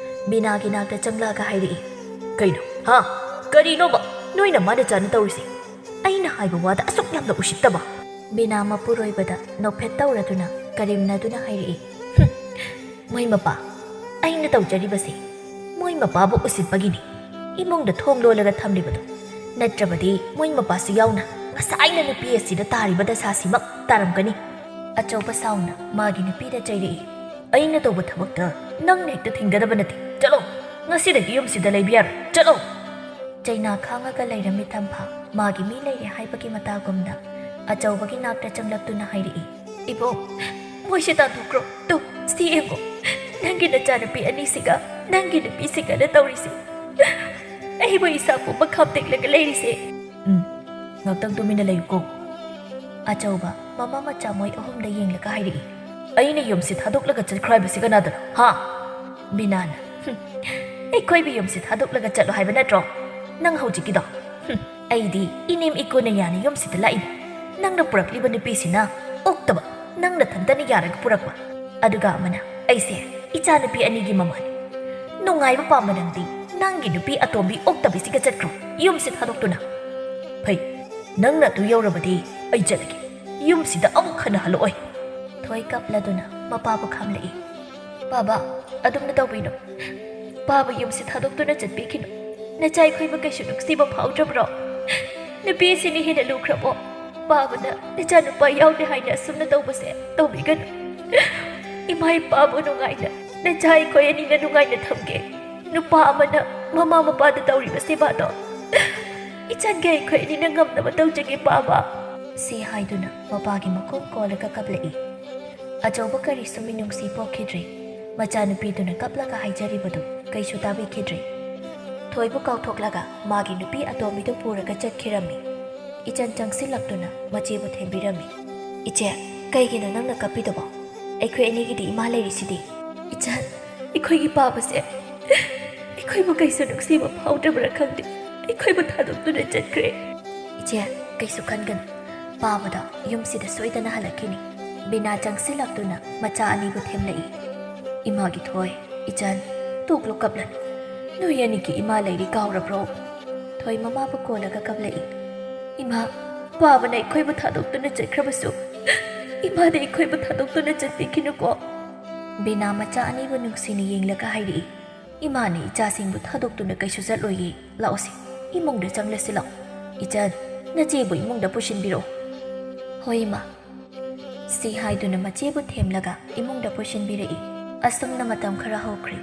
ꯕꯤꯅꯥꯒꯤ ꯅꯥꯛꯇ ꯆꯪꯂꯛꯑꯒ ꯍꯥꯏꯔꯛꯏ, "ꯀꯩꯅꯣ? ꯍꯥ? ꯀꯔꯤꯅꯣꯕ ꯅꯣꯏꯅ ꯃꯥꯅ ꯆꯥꯅ ꯇꯧꯔꯤꯁꯦ? ꯑꯩꯅ ꯍꯥꯏꯕ ꯋꯥꯗ ꯑꯁꯨꯛ ꯌꯥꯝꯅ ꯎꯁꯤꯠꯇꯕ?" ꯕꯤꯅꯥ ꯃꯄꯨꯔꯣꯏꯕꯗ ꯅꯣꯛꯐꯦꯠ ꯇꯧꯔꯗꯨꯅ ꯀꯔꯤꯝꯅꯗꯨꯅ ꯍꯥꯏꯔꯛꯏ, "ꯍꯨꯝ, ꯃꯣꯏ ꯃꯄꯥ, ꯑꯩꯅ ꯇꯧꯖꯔꯤꯕꯁꯤ ꯃꯣꯏ ꯃꯄꯥꯕꯨ ꯎꯁꯤꯠꯄꯒꯤꯅꯤ ꯏꯃꯨꯡꯗ ꯊꯣꯡ ꯂꯣꯜꯂꯒ ꯊꯝꯂꯤꯕꯗꯨ꯫ ꯅꯠꯇ꯭ꯔꯕꯗꯤ ꯃꯣꯏ ꯃꯄꯥꯁꯨ ꯌꯥꯎꯅ ꯉꯁꯥꯏꯅ ꯅꯨꯄꯤ ꯑꯁꯤꯗ ꯇꯥꯔꯤꯕ ꯗꯁꯥꯁꯤꯃꯛ ꯇꯥꯔꯝꯒꯅꯤ"꯫ ꯑꯆꯧꯕ ꯁꯥꯎꯅ ꯃꯥꯒꯤ ꯅꯨꯄꯤꯗ ꯆꯩꯔꯛꯏ, "ꯑꯩꯅ ꯇꯧꯕ ꯊꯕꯛꯇ ꯅꯪꯅ ꯍꯦꯛꯇ ꯊꯤꯡꯒꯗꯕ ꯅꯠꯇꯦ꯫ ꯆꯠꯂꯣ, ꯉꯁꯤꯗꯒꯤ ꯌꯨꯝꯁꯤꯗ ꯂꯩꯕ ꯌꯥꯔꯣꯏ꯫ ꯆꯠꯂꯣ!" ꯆꯩꯅꯥ ꯈꯥꯡꯉꯒ ꯂꯩꯔꯝꯃꯤ ꯇꯝꯐꯥ ꯃꯥꯒꯤ ꯃꯤ ꯂꯩꯔꯦ ꯍꯥꯏꯕꯒꯤ ꯃꯇꯥꯒꯨꯝꯅ ꯑꯆꯧꯕꯒꯤ ꯅꯥꯛꯇ ꯆꯪꯂꯛꯇꯨꯅ ꯍꯥꯏꯔꯛꯏ, "ꯏꯕꯣꯛ, ꯃꯣꯏꯁꯦ ꯇꯥꯟꯊꯣꯛꯈ꯭ꯔꯣ꯫ ꯇꯨ, ꯁꯤ ꯌꯦꯡꯉꯣ, ꯅꯪꯒꯤ ꯅꯆꯥꯅꯨꯄꯤ ꯑꯅꯤꯁꯤꯒ ꯅꯪꯒꯤ ꯅꯨꯄꯤꯁꯤꯒꯅ ꯇꯧꯔꯤꯁꯤ꯫ ꯑꯩꯕꯨ ꯏꯁꯥ ꯄꯨꯝꯕ ꯈꯥꯝꯇꯦꯛꯂꯒ ꯂꯩꯔꯤꯁꯦ"꯫ "ꯎꯝ, ꯉꯥꯛꯇꯪ ꯇꯨꯃꯤꯟꯅ ꯂꯩꯌꯨꯀꯣ"꯫ ꯑꯆꯧꯕ ꯃꯃꯥ ꯃꯆꯥ ꯃꯣꯏ ꯑꯍꯨꯝꯗ ꯌꯦꯡꯂꯒ ꯍꯥꯏꯔꯛꯏ, ꯑꯩꯅ ꯌꯨꯝꯁꯤ ꯊꯥꯗꯣꯛꯂꯒ ꯆꯠꯈ꯭ꯔꯣ ꯍꯥꯏꯕꯁꯤ ꯀꯅꯥꯗꯅꯣ, ꯍꯥ? ꯕꯤꯅꯥꯅ, "ꯍꯨꯝ, ꯑꯩꯈꯣꯏꯕꯨ ꯌꯨꯝꯁꯤ ꯊꯥꯗꯣꯛꯂꯒ ꯆꯠꯂꯣ ꯍꯥꯏꯕ ꯅꯠꯇ꯭ꯔꯣ ꯅꯪ ꯍꯧꯖꯤꯛꯀꯤꯗꯣ? ꯍꯨꯝ, ꯑꯩꯗꯤ ꯏꯅꯦꯝ ꯏꯀꯨ ꯅꯌꯥꯅ ꯌꯨꯝꯁꯤꯗ ꯂꯥꯛꯏꯅꯤ꯫ ꯅꯪꯅ ꯄꯨꯔꯛꯂꯤꯕ ꯅꯨꯄꯤꯁꯤꯅ ꯑꯣꯛꯇꯕ, ꯅꯪ ꯅꯊꯟꯇꯅ ꯌꯥꯔꯒ ꯄꯨꯔꯛꯄ꯫ ꯑꯗꯨꯒ ꯑꯃꯅ ꯑꯩꯁꯦ ꯏꯆꯥꯅꯨꯄꯤ ꯑꯅꯤꯒꯤ ꯃꯃꯥꯅꯤ꯫ ꯅꯨꯡꯉꯥꯏꯕ ꯄꯥꯝꯕ ꯅꯪꯗꯤ ꯅꯪꯒꯤ ꯅꯨꯄꯤ ꯑꯇꯣꯝꯕꯤ ꯑꯣꯛꯇꯕꯤꯁꯤꯒ ꯆꯠꯈ꯭ꯔꯣ, ꯌꯨꯝꯁꯤ ꯊꯥꯗꯣꯛꯇꯨꯅ꯫ ꯐꯩ, ꯅꯪꯅ ꯑꯗꯨ ꯌꯧꯔꯕꯗꯤ ꯑꯩ ꯆꯠꯂꯒꯦ꯫ ꯌꯨꯝꯁꯤꯗ ꯑꯃꯨꯛ ꯍꯟꯅ ꯍꯜꯂꯛꯑꯣꯏ꯫" ꯊꯣꯏ ꯀꯞꯂꯗꯨꯅ ꯃꯄꯥꯕꯨ ꯈꯥꯝꯂꯛꯏ꯫ "ꯄꯥꯕ, ꯑꯗꯨꯝꯅ ꯇꯧꯕꯤꯅꯨ꯫ ꯄꯥꯕ ꯌꯨꯝꯁꯤ ꯊꯥꯗꯣꯛꯇꯨꯅ ꯆꯠꯄꯤꯈꯤꯅꯨ꯫ ꯅꯆꯥ ꯑꯩꯈꯣꯏꯕꯨ ꯀꯩꯁꯨ ꯅꯨꯡꯁꯤꯕ ꯐꯥꯎꯗ꯭ꯔꯕ꯭ꯔꯣ? ꯅꯨꯄꯤ ꯑꯁꯤꯅ ꯍꯦꯟꯅ ꯂꯨꯈ꯭ꯔꯕꯣ? ꯄꯥꯕꯅ ꯅꯆꯥꯅꯨꯄꯥ ꯌꯥꯎꯗꯦ ꯍꯥꯏꯅ ꯑꯁꯨꯝꯅ ꯇꯧꯕꯁꯦ ꯇꯧꯕꯤꯒꯅꯨ꯫ ꯏꯃꯥ ꯏꯄꯥꯕꯨ ꯅꯨꯡꯉꯥꯏꯅ, ꯅꯆꯥ ꯑꯩꯈꯣꯏ ꯑꯅꯤꯅ ꯅꯨꯡꯉꯥꯏꯅ ꯊꯝꯒꯦ꯫ ꯅꯨꯄꯥ ꯑꯃꯅ ꯃꯃꯥ ꯃꯄꯥꯗ ꯇꯧꯔꯤꯕ ꯁꯦꯕꯥꯗꯣ ꯏꯆꯟꯒ ꯑꯩꯈꯣꯏ ꯑꯅꯤꯅ ꯉꯝꯅꯕ ꯇꯧꯖꯒꯦ, ꯄꯥꯕ꯫" ꯁꯤ ꯍꯥꯏꯗꯨꯅ ꯃꯄꯥꯒꯤ ꯃꯈꯣꯡ ꯀꯣꯜꯂꯒ ꯀꯞꯂꯛꯏ꯫ ꯑꯆꯧꯕ ꯀꯔꯤꯁꯨ ꯃꯤꯅꯨꯡꯁꯤ ꯄꯣꯛꯈꯤꯗ꯭ꯔꯦ꯫ ꯃꯆꯥꯅꯨꯄꯤꯗꯨꯅ ꯀꯞꯂꯒ ꯍꯥꯏꯖꯔꯤꯕꯗꯨ ꯀꯩꯁꯨ ꯇꯥꯕꯤꯈꯤꯗ꯭ꯔꯦ꯫ ꯊꯣꯏꯕꯨ ꯀꯥꯎꯊꯣꯛꯂꯒ ꯃꯥꯒꯤ ꯅꯨꯄꯤ ꯑꯇꯣꯝꯕꯤꯗꯨ ꯄꯨꯔꯒ ꯆꯠꯈꯤꯔꯝꯃꯤ꯫ ꯏꯆꯟ ꯆꯪꯁꯤꯜꯂꯛꯇꯨꯅ ꯃꯆꯦꯕꯨ ꯊꯦꯝꯕꯤꯔꯝꯃꯤ꯫ "ꯏꯆꯦ, ꯀꯩꯒꯤꯅꯣ ꯅꯪꯅ ꯀꯞꯄꯤꯗꯨꯕꯣ? ꯑꯩꯈꯣꯏ ꯑꯅꯤꯒꯤꯗꯤ ꯏꯃꯥ ꯂꯩꯔꯤꯁꯤꯗꯤ꯫" "ꯏꯆꯟ, ꯑꯩꯈꯣꯏꯒꯤ ꯄꯥꯕꯁꯦ ꯑꯩꯈꯣꯏꯕꯨ ꯀꯩꯁꯨ ꯅꯨꯡꯁꯤꯕ ꯐꯥꯎꯗ꯭ꯔꯕ꯭ꯔꯥ ꯈꯪꯗꯦ, ꯑꯩꯈꯣꯏꯕꯨ ꯊꯥꯗꯣꯛꯇꯨꯅ ꯆꯠꯈ꯭ꯔꯦ꯫" "ꯏꯆꯦ, ꯀꯩꯁꯨ ꯈꯟꯒꯅꯨ, ꯄꯥꯕꯗꯣ ꯌꯨꯝꯁꯤꯗ ꯁꯣꯏꯗꯅ ꯍꯜꯂꯛꯈꯤꯅꯤ꯫" ꯕꯤꯅꯥ ꯆꯪꯁꯤꯜꯂꯛꯇꯨꯅ ꯃꯆꯥ ꯑꯅꯤꯕꯨ ꯊꯦꯝꯂꯛꯏ꯫ "ꯏꯃꯥꯒꯤ ꯊꯣꯏ, ꯏꯆꯟ, ꯇꯣꯛꯂꯨ ꯀꯞꯂꯅꯨ꯫ ꯅꯣꯏ ꯑꯅꯤꯒꯤ ꯏꯃꯥ ꯂꯩꯔꯤ ꯀꯥꯎꯔꯕ꯭ꯔꯣ?" ꯊꯣꯏ ꯃꯃꯥꯕꯨ ꯀꯣꯜꯂꯒ ꯀꯞꯂꯛꯏ꯫ "ꯏꯃꯥ, ꯄꯥꯕꯅ ꯑꯩꯈꯣꯏꯕꯨ ꯊꯥꯗꯣꯛꯇꯨꯅ ꯆꯠꯈ꯭ꯔꯕꯁꯨ ꯏꯃꯥꯗꯤ ꯑꯩꯈꯣꯏꯕꯨ ꯊꯥꯗꯣꯛꯇꯨꯅ ꯆꯠꯄꯤꯈꯤꯅꯨꯀꯣ꯫" ꯕꯤꯅꯥ ꯃꯆꯥ ꯑꯅꯤꯕꯨ ꯅꯨꯡꯁꯤꯅ ꯌꯦꯡꯂꯒ ꯍꯥꯏꯔꯛꯏ꯫ "ꯏꯃꯥꯅ ꯏꯆꯥꯁꯤꯡꯕꯨ ꯊꯥꯗꯣꯛꯇꯨꯅ ꯀꯩꯁꯨ ꯆꯠꯂꯣꯏꯌꯦ꯫ ꯂꯥꯛꯑꯣꯁꯦ, ꯏꯃꯨꯡꯗ ꯆꯪꯂꯁꯤ ꯂꯥꯛꯑꯣ꯫ ꯏꯆꯟ, ꯅꯆꯦꯕꯨ ꯏꯃꯨꯡꯗ ꯄꯨꯁꯤꯟꯕꯤꯔꯛꯑꯣ꯫" "ꯍꯣꯏ, ꯏꯃꯥ꯫" ꯁꯤ ꯍꯥꯏꯗꯨꯅ ꯃꯆꯦꯕꯨ ꯊꯦꯝꯂꯒ ꯏꯃꯨꯡꯗ ꯄꯨꯁꯤꯟꯕꯤꯔꯛꯏ꯫ ꯑꯁꯨꯝꯅ ꯃꯇꯝ ꯈꯔ ꯍꯧꯈ꯭ꯔꯦ꯫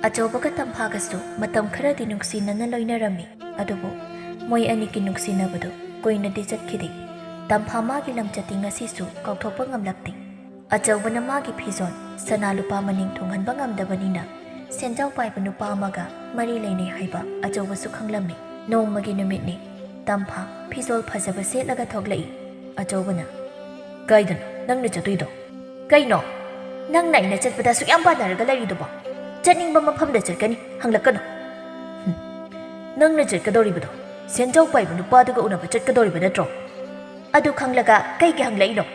ꯑꯆꯧꯕꯒ ꯇꯝꯐꯥꯒꯁꯨ ꯃꯇꯝ ꯈꯔꯗꯤ ꯅꯨꯡꯁꯤꯅꯅ ꯂꯣꯏꯅꯔꯝꯃꯤ꯫ ꯑꯗꯨꯕꯨ ꯃꯣꯏ ꯑꯅꯤꯒꯤ ꯅꯨꯡꯁꯤꯅꯕꯗꯨ ꯀꯨꯏꯅꯗꯤ ꯆꯠꯈꯤꯗꯦ꯫ ꯇꯝꯐꯥ ꯃꯥꯒꯤ ꯂꯝꯆꯠꯇꯤ ꯉꯁꯤꯁꯨ ꯀꯥꯎꯊꯣꯛꯄ ꯉꯝꯂꯛꯇꯦ꯫ ꯑꯆꯧꯕꯅ ꯃꯥꯒꯤ ꯐꯤꯖꯣꯜ ꯁꯅꯥ ꯂꯨꯄꯥ ꯃꯅꯤꯡ ꯊꯨꯡꯍꯟꯕ ꯉꯝꯗꯕꯅꯤꯅ ꯁꯦꯟꯖꯥꯎ ꯄꯥꯏꯕ ꯅꯨꯄꯥ ꯑꯃꯒ ꯃꯔꯤ ꯂꯩꯅꯩ ꯍꯥꯏꯕ ꯑꯆꯧꯕꯁꯨ ꯈꯪꯂꯝꯃꯤ꯫ ꯅꯣꯡꯃꯒꯤ ꯅꯨꯃꯤꯠꯅꯤ꯫ ꯇꯝꯐꯥ ꯐꯤꯖꯣꯜ ꯐꯖꯕ ꯁꯦꯠꯂꯒ ꯊꯣꯛꯂꯛꯏ꯫ ꯑꯆꯧꯕꯅ, "ꯀꯥꯏꯗꯅꯣ ꯅꯪꯅ ꯆꯠꯇꯣꯏꯗꯣ?" ꯀꯩꯅꯣ? ꯅꯪꯅ ꯑꯩꯅ ꯆꯠꯄꯗ ꯑꯁꯨꯛ ꯌꯥꯝ ꯄꯥꯟꯅꯔꯒ ꯂꯩꯔꯤꯗꯨꯕꯣ? ꯆꯠꯅꯤꯡꯕ ꯃꯐꯝꯗ ꯆꯠꯀꯅꯤ, ꯍꯪꯂꯛꯀꯅꯨ꯫ ꯍꯨꯝ꯫ ꯅꯪꯅ ꯆꯠꯀꯗꯧꯔꯤꯕꯗꯣ ꯁꯦꯟꯖꯥꯎ ꯄꯥꯏꯕ ꯅꯨꯄꯥꯗꯨꯒ ꯎꯅꯕ ꯆꯠꯀꯗꯧꯔꯤꯕ ꯅꯠꯇ꯭ꯔꯣ? ꯑꯗꯨ ꯈꯪꯂꯒ ꯀꯩꯒꯤ ꯍꯪꯂꯛꯏꯅꯣ?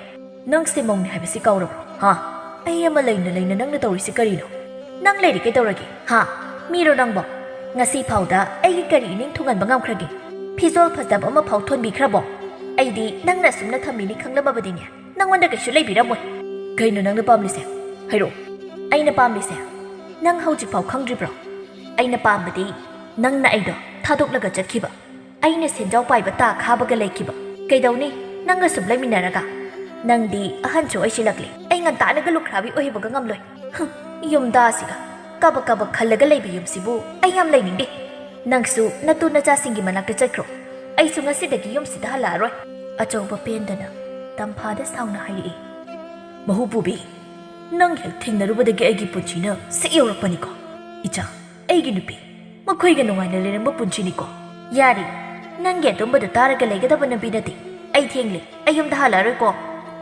ꯅꯪꯁꯦ ꯃꯧꯅꯤ ꯍꯥꯏꯕꯁꯤ ꯀꯥꯎꯔꯕ꯭ꯔꯣ? ꯍꯥ? ꯑꯩ ꯑꯃ ꯂꯩꯅ ꯂꯩꯅ ꯅꯪꯅ ꯇꯧꯔꯤꯁꯤ ꯀꯔꯤꯅꯣ? ꯅꯪ ꯂꯩꯔꯤ ꯀꯩꯗꯧꯔꯒꯦ? ꯍꯥ? ꯃꯤꯔꯣ ꯅꯪꯕꯣ? ꯉꯁꯤ ꯐꯥꯎꯗ ꯑꯩꯒꯤ ꯀꯔꯤ ꯏꯅꯤꯡ ꯊꯨꯡꯍꯟꯕ ꯉꯝꯈ꯭ꯔꯒꯦ? ꯐꯤꯖꯣꯜ ꯐꯖꯕ ꯑꯃ ꯐꯥꯎ ꯊꯣꯟꯕꯤꯈ꯭ꯔꯕꯣ? ꯑꯩꯗꯤ ꯅꯪꯅ ꯑꯁꯨꯝꯅ ꯊꯝꯃꯤꯅꯤ ꯈꯪꯂꯝꯃꯕꯗꯤꯅꯦ, ꯅꯪꯉꯣꯟꯗ ꯀꯩꯁꯨ ꯂꯩꯕꯤꯔꯝꯃꯣꯏ꯫ ꯀꯩꯅꯣ ꯅꯪꯅ ꯄꯥꯝꯂꯤꯁꯦ? ꯍꯥꯏꯔꯛꯑꯣ꯫ ꯑꯩꯅ ꯄꯥꯝꯂꯤꯁꯦ ꯅꯪ ꯍꯧꯖꯤꯛꯐꯥꯎ ꯈꯪꯗ꯭ꯔꯤꯕ꯭ꯔꯣ? ꯑꯩꯅ ꯄꯥꯝꯕꯗꯤ ꯅꯪꯅ ꯑꯩꯗꯣ ꯊꯥꯗꯣꯛꯂꯒ ꯆꯠꯈꯤꯕ, ꯑꯩꯅ ꯁꯦꯟꯖꯥꯎ ꯄꯥꯏꯕ ꯇꯥ ꯈꯥꯕꯒ ꯂꯩꯈꯤꯕ꯫ ꯀꯩꯗꯧꯅꯤ, ꯅꯪꯒ ꯁꯨꯝ ꯂꯩꯃꯤꯟꯅꯔꯒ? ꯅꯪꯗꯤ ꯑꯍꯟꯁꯨ ꯑꯣꯏꯁꯤꯜꯂꯛꯂꯦ, ꯑꯩ ꯉꯟꯇꯥꯅꯒ ꯂꯨꯈ꯭ꯔꯥꯕꯤ ꯑꯣꯏꯍꯧꯕꯒ ꯉꯝꯂꯣꯏ꯫ ꯍꯨꯝ, ꯌꯨꯝꯗ ꯑꯁꯤꯒ ꯀꯕꯛ ꯀꯕꯛ ꯈꯜꯂꯒ ꯂꯩꯕ ꯌꯨꯝꯁꯤꯕꯨ ꯑꯩ ꯌꯥꯝ ꯂꯩꯅꯤꯡꯗꯦ꯫ ꯅꯪꯁꯨ ꯅꯇꯨ ꯅꯆꯥꯁꯤꯡꯒꯤ ꯃꯅꯥꯛꯇ ꯆꯠꯈ꯭ꯔꯣ, ꯑꯩꯁꯨ ꯉꯁꯤꯗꯒꯤ ꯌꯨꯝꯁꯤꯗ ꯍꯜꯂꯛꯑꯔꯣꯏ꯫ ꯑꯆꯧꯕ ꯄꯦꯟꯗꯅ ꯇꯝꯐꯥꯗ ꯁꯥꯎꯅ ꯍꯥꯏꯔꯛꯏ꯫ ꯃꯍꯨꯄꯨꯕꯤ, ꯅꯪ ꯍꯦꯛ ꯊꯦꯡꯅꯔꯨꯕꯗꯒꯤ ꯑꯩꯒꯤ ꯄꯨꯟꯁꯤꯅ ꯁꯤꯛ ꯌꯧꯔꯛꯄꯅꯤꯀꯣ꯫ ꯏꯆꯥ, ꯑꯩꯒꯤ ꯅꯨꯄꯤ, ꯃꯈꯣꯏꯒ ꯅꯨꯡꯉꯥꯏꯅ ꯂꯩꯔꯝꯕ ꯄꯨꯟꯁꯤꯅꯤꯀꯣ꯫ ꯌꯥꯔꯦ, ꯅꯪꯒꯤ ꯑꯗꯨꯝꯕꯗꯣ ꯇꯥꯔꯒ ꯂꯩꯒꯗꯕ ꯅꯨꯄꯤ ꯅꯠꯇꯦ꯫ ꯑꯩ ꯊꯦꯡꯂꯦ, ꯑꯩ ꯌꯨꯝꯗ ꯍꯜꯂꯛꯑꯔꯣꯏꯀꯣ꯫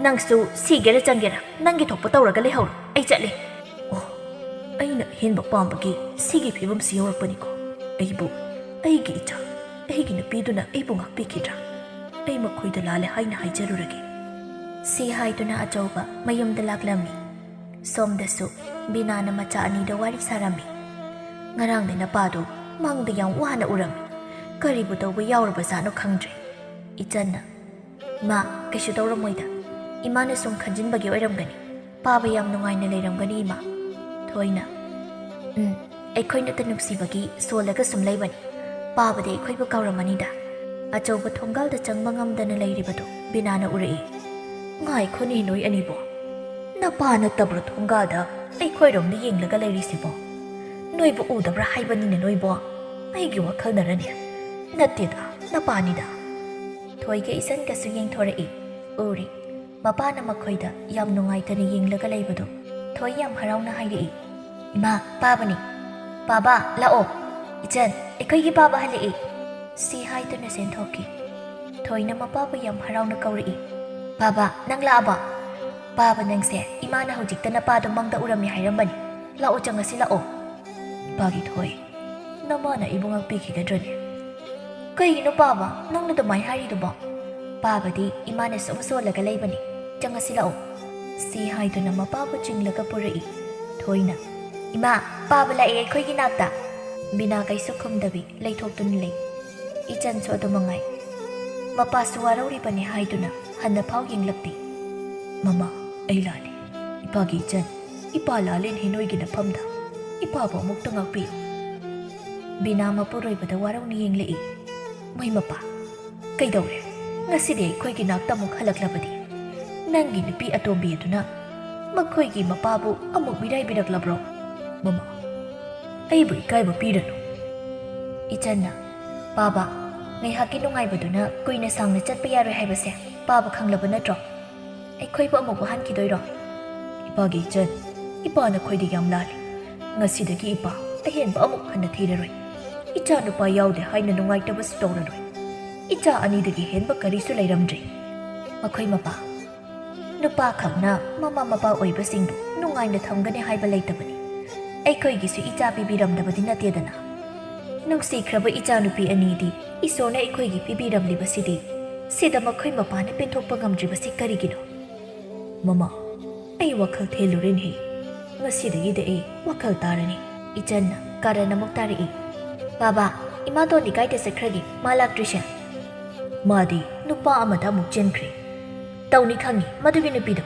ꯅꯪꯁꯨ ꯁꯤꯒꯦꯔꯥ ꯆꯪꯒꯦꯔꯥ, ꯅꯪꯒꯤ ꯊꯣꯛꯄ ꯇꯧꯔꯒ ꯂꯩꯍꯧꯔꯣ, ꯑꯩ ꯆꯠꯂꯦ꯫ ꯑꯣ, ꯑꯩꯅ ꯑꯍꯦꯟꯕ ꯄꯥꯝꯕꯒꯤ ꯁꯤꯒꯤ ꯐꯤꯕꯝꯁꯤ ꯌꯧꯔꯛꯄꯅꯤꯀꯣ꯫ ꯑꯩꯕꯨ, ꯑꯩꯒꯤ ꯏꯆꯥ, ꯑꯩꯒꯤ ꯅꯨꯄꯤꯗꯨꯅ ꯑꯩꯕꯨ ꯉꯥꯛꯄꯤꯈꯤꯗ꯭ꯔꯥ? ꯑꯩ ꯃꯈꯣꯏꯗ ꯂꯥꯜꯂꯦ ꯍꯥꯏꯅ ꯍꯥꯏꯖꯔꯨꯔꯒꯦ꯫ ꯁꯤ ꯍꯥꯏꯗꯨꯅ ꯑꯆꯧꯕ ꯃꯌꯨꯝꯗ ꯂꯥꯛꯂꯝꯃꯤ꯫ ꯁꯣꯝꯗꯁꯨ ꯕꯤꯅꯥꯅ ꯃꯆꯥ ꯑꯅꯤꯗ ꯋꯥꯔꯤ ꯁꯥꯔꯝꯃꯤ꯫ ꯉꯔꯥꯡꯗꯤ ꯅꯄꯥꯗꯣ ꯃꯪꯗ ꯌꯥꯝ ꯋꯥꯅ ꯎꯔꯝꯃꯤ꯫ ꯀꯔꯤꯕꯨ ꯇꯧꯕ ꯌꯥꯎꯔꯕꯖꯥꯠꯅꯣ ꯈꯪꯗ꯭ꯔꯦ꯫ ꯏꯆꯟꯅ, "ꯏꯃꯥ, ꯀꯩꯁꯨ ꯇꯧꯔꯝꯃꯣꯏꯗ꯫ ꯏꯃꯥꯅ ꯁꯨꯝ ꯈꯟꯖꯤꯟꯕꯒꯤ ꯑꯣꯏꯔꯝꯒꯅꯤ꯫ ꯄꯥꯕ ꯌꯥꯝ ꯅꯨꯡꯉꯥꯏꯅ ꯂꯩꯔꯝꯒꯅꯤ, ꯏꯃꯥ꯫" ꯊꯣꯏꯅ, "ꯎꯝ, ꯑꯩꯈꯣꯏ ꯅꯠꯇ ꯅꯨꯡꯁꯤꯕꯒꯤ ꯁꯣꯜꯂꯒ ꯁꯨꯝ ꯂꯩꯕꯅꯤ꯫ ꯄꯥꯕꯗꯤ ꯑꯩꯈꯣꯏꯕꯨ ꯀꯥꯎꯔꯝꯃꯅꯤꯗ꯫" ꯑꯆꯧꯕ ꯊꯣꯡꯒꯥꯜꯗ ꯆꯪꯕ ꯉꯝꯗꯅ ꯂꯩꯔꯤꯕꯗꯨ ꯕꯤꯅꯥꯅ ꯎꯔꯛꯏ꯫ "ꯉꯥꯏꯈꯣꯅꯦ ꯅꯣꯏ ꯑꯅꯤꯕꯣ꯫ ꯅꯄꯥ ꯅꯠꯇꯕ꯭ꯔꯣ ꯊꯣꯡꯒꯥꯜꯗ ꯑꯩꯈꯣꯏꯔꯣꯝꯗ ꯌꯦꯡꯂꯒ ꯂꯩꯔꯤꯁꯤꯕꯣ? ꯅꯣꯏꯕꯨ ꯎꯗꯕ꯭ꯔꯥ ꯍꯥꯏꯕꯅꯤꯅꯦ ꯅꯣꯏꯕꯣ꯫ ꯑꯩꯒꯤ ꯋꯥꯈꯜꯅꯔꯅꯦ? ꯅꯠꯇꯦꯗ, ꯅꯄꯥꯅꯤꯗ꯫" ꯊꯣꯏꯒ ꯏꯆꯟꯒꯁꯨ ꯌꯦꯡꯊꯣꯔꯛꯏ꯫ ꯎꯔꯤ꯫ ꯃꯄꯥꯅ ꯃꯈꯣꯏꯗ ꯌꯥꯝ ꯅꯨꯡꯉꯥꯏꯇꯅ ꯌꯦꯡꯂꯒ ꯂꯩꯕꯗꯨ ꯊꯣꯏ ꯌꯥꯝ ꯍꯔꯥꯎꯅ ꯍꯥꯏꯔꯛꯏ꯫ "ꯏꯃꯥ, ꯄꯥꯕꯅꯤ꯫ ꯄꯥꯕ, ꯂꯥꯛꯑꯣ꯫ ꯏꯆꯟ, ꯑꯩꯈꯣꯏꯒꯤ ꯄꯥꯕ ꯍꯜꯂꯛꯏ꯫" ꯁꯤ ꯍꯥꯏꯗꯨꯅ ꯆꯦꯟꯊꯣꯛꯈꯤ꯫ ꯊꯣꯏꯅ ꯃꯄꯥꯕꯨ ꯌꯥꯝ ꯍꯔꯥꯎꯅ ꯀꯧꯔꯛꯏ꯫ "ꯄꯥꯕ, ꯅꯪ ꯂꯥꯛꯑꯕ?" "ꯄꯥꯕ, ꯅꯪꯁꯦ ꯏꯃꯥꯅ ꯍꯧꯖꯤꯛꯇ ꯅꯄꯥꯗꯣ ꯃꯪꯗ ꯎꯔꯝꯃꯤ ꯍꯥꯏꯔꯝꯕꯅꯤ꯫ ꯂꯥꯛꯑꯣ, ꯆꯪꯉꯁꯤ ꯂꯥꯛꯑꯣ꯫" "ꯏꯄꯥꯒꯤ ꯊꯣꯏ, ꯅꯃꯥꯅ ꯑꯩꯕꯨ ꯉꯥꯛꯄꯤꯈꯤꯒꯗ꯭ꯔꯅꯦ?" "ꯀꯩꯒꯤꯅꯣ ꯄꯥꯕ, ꯅꯪꯅ ꯑꯗꯨꯃꯥꯏꯅ ꯍꯥꯏꯔꯤꯗꯨꯕꯣ? ꯄꯥꯕꯗꯤ ꯏꯃꯥꯅ ꯁꯨꯝ ꯁꯣꯜꯂꯒ ꯂꯩꯕꯅꯤ꯫ ꯆꯪꯉꯁꯤ ꯂꯥꯛꯑꯣ꯫" ꯁꯤ ꯍꯥꯏꯗꯨꯅ ꯃꯄꯥꯕꯨ ꯆꯤꯡꯂꯒ ꯄꯨꯔꯛꯏ꯫ ꯊꯣꯏꯅ, "ꯏꯃꯥ, ꯄꯥꯕ ꯂꯥꯛꯑꯦ ꯑꯩꯈꯣꯏꯒꯤ ꯅꯥꯛꯇ꯫" ꯕꯤꯅꯥ ꯀꯩꯁꯨ ꯈꯨꯝꯗꯕꯤ ꯂꯩꯊꯣꯛꯇꯨꯅ ꯂꯩ꯫ ꯏꯆꯟꯁꯨ ꯑꯗꯨ ꯃꯉꯥꯏ꯫ ꯃꯄꯥꯁꯨ ꯋꯥꯔꯧꯔꯤꯕꯅꯤ ꯍꯥꯏꯗꯨꯅ ꯍꯟꯅ ꯐꯥꯎ ꯌꯦꯡꯂꯛꯇꯦ꯫ "ꯃꯃꯥ, ꯑꯩ ꯂꯥꯜꯂꯤ꯫ ꯏꯄꯥꯒꯤ ꯏꯆꯟ, ꯏꯄꯥ ꯂꯥꯜꯂꯦꯅꯦ ꯅꯣꯏꯒꯤ ꯅꯐꯝꯗ꯫ ꯏꯄꯥꯕꯨ ꯑꯃꯨꯛꯇ ꯉꯥꯛꯄꯤꯌꯨ꯫" ꯕꯤꯅꯥ ꯃꯄꯨꯔꯣꯏꯕꯗ ꯋꯥꯔꯧꯅ ꯌꯦꯡꯂꯛꯏ꯫ "ꯃꯣꯏ ꯃꯄꯥ, ꯀꯩꯗꯧꯔꯦ? ꯉꯁꯤꯗꯤ ꯑꯩꯈꯣꯏꯒꯤ ꯅꯥꯛꯇ ꯑꯃꯨꯛ ꯍꯜꯂꯛꯂꯕꯗꯤ? ꯅꯪꯒꯤ ꯅꯨꯄꯤ ꯑꯇꯣꯝꯕꯤ ꯑꯗꯨꯅ ꯃꯈꯣꯏꯒꯤ ꯃꯄꯥꯕꯨ ꯑꯃꯨꯛ ꯃꯤꯔꯥꯏꯕꯤꯔꯛꯂꯕ꯭ꯔꯣ?" "ꯃꯃꯥ, ꯑꯩꯕꯨ ꯏꯀꯥꯏꯕ ꯄꯤꯔꯅꯨ꯫" ꯏꯆꯟꯅ, "ꯄꯥꯕ, ꯉꯥꯏꯍꯥꯛꯀꯤ ꯅꯨꯡꯉꯥꯏꯕꯗꯨꯅ ꯀꯨꯏꯅ ꯁꯥꯡꯅ ꯆꯠꯄ ꯌꯥꯔꯣꯏ ꯍꯥꯏꯕꯁꯦ ꯄꯥꯕ ꯈꯪꯂꯕ ꯅꯠꯇ꯭ꯔꯣ? ꯑꯩꯈꯣꯏꯕꯨ ꯑꯃꯨꯛ ꯋꯥꯍꯟꯈꯤꯗꯣꯏꯔꯣ?" "ꯏꯄꯥꯒꯤ ꯏꯆꯟ, ꯏꯄꯥ ꯅꯈꯣꯏꯗꯤ ꯌꯥꯝ ꯂꯥꯜꯂꯤ꯫ ꯉꯁꯤꯗꯒꯤ ꯏꯄꯥ ꯑꯍꯦꯟꯕ ꯑꯃꯨꯛ ꯍꯟꯅ ꯊꯤꯔꯔꯣꯏ꯫ ꯏꯆꯥ ꯅꯨꯄꯥ ꯌꯥꯎꯗꯦ ꯍꯥꯏꯅ ꯅꯨꯡꯉꯥꯏꯇꯕꯁꯨ ꯇꯧꯔꯔꯣꯏ꯫ ꯏꯆꯥ ꯑꯅꯤꯗꯒꯤ ꯍꯦꯟꯕ ꯀꯔꯤꯁꯨ ꯂꯩꯔꯝꯗ꯭ꯔꯤ꯫" "ꯃꯈꯣꯏ ꯃꯄꯥ, ꯅꯨꯄꯥꯈꯛꯅ ꯃꯃꯥ ꯃꯄꯥ ꯑꯣꯏꯕꯁꯤꯡꯕꯨ ꯅꯨꯡꯉꯥꯏꯅ ꯊꯝꯒꯅꯤ ꯍꯥꯏꯕ ꯂꯩꯇꯕꯅꯤ꯫ ꯑꯩꯈꯣꯏꯒꯤꯁꯨ ꯏꯆꯥ ꯄꯤꯕꯤꯔꯝꯗꯕꯗꯤ ꯅꯠꯇꯦꯗꯅ꯫ ꯅꯨꯡꯁꯤꯈ꯭ꯔꯕ ꯏꯆꯥꯅꯨꯄꯤ ꯑꯅꯤꯗꯤ ꯏꯁꯣꯔꯅ ꯑꯩꯈꯣꯏꯒꯤ ꯄꯤꯕꯤꯔꯝꯂꯤꯕꯁꯤꯗꯤ ꯁꯤꯗ ꯃꯈꯣꯏ ꯃꯄꯥꯅ ꯄꯦꯟꯊꯣꯛꯄ ꯉꯝꯗ꯭ꯔꯤꯕꯁꯤ ꯀꯔꯤꯒꯤꯅꯣ?" "ꯃꯃꯥ, ꯑꯩ ꯋꯥꯈꯜ ꯊꯦꯜꯂꯨꯔꯦꯅꯦꯍꯦ꯫ ꯉꯁꯤꯗꯒꯤꯗꯤ ꯑꯩ ꯋꯥꯈꯜ ꯇꯥꯔꯅꯤ꯫" ꯏꯆꯟꯅ ꯀꯥꯔꯟ ꯑꯃꯨꯛ ꯇꯥꯔꯛꯏ꯫ "ꯕꯥꯕꯥ, ꯏꯃꯥꯇꯣꯟꯗꯤ ꯀꯥꯏꯗ ꯆꯠꯈ꯭ꯔꯒꯦ? ꯃꯥ ꯂꯥꯛꯇ꯭ꯔꯤꯁꯦ?" "ꯃꯥꯗꯤ ꯅꯨꯄꯥ ꯑꯃꯗ ꯑꯃꯨꯛ ꯆꯦꯟꯈ꯭ꯔꯦ꯫ ꯇꯧꯅꯤ ꯈꯪꯉꯤ ꯃꯗꯨꯒꯤ ꯅꯨꯄꯤꯗꯣ꯫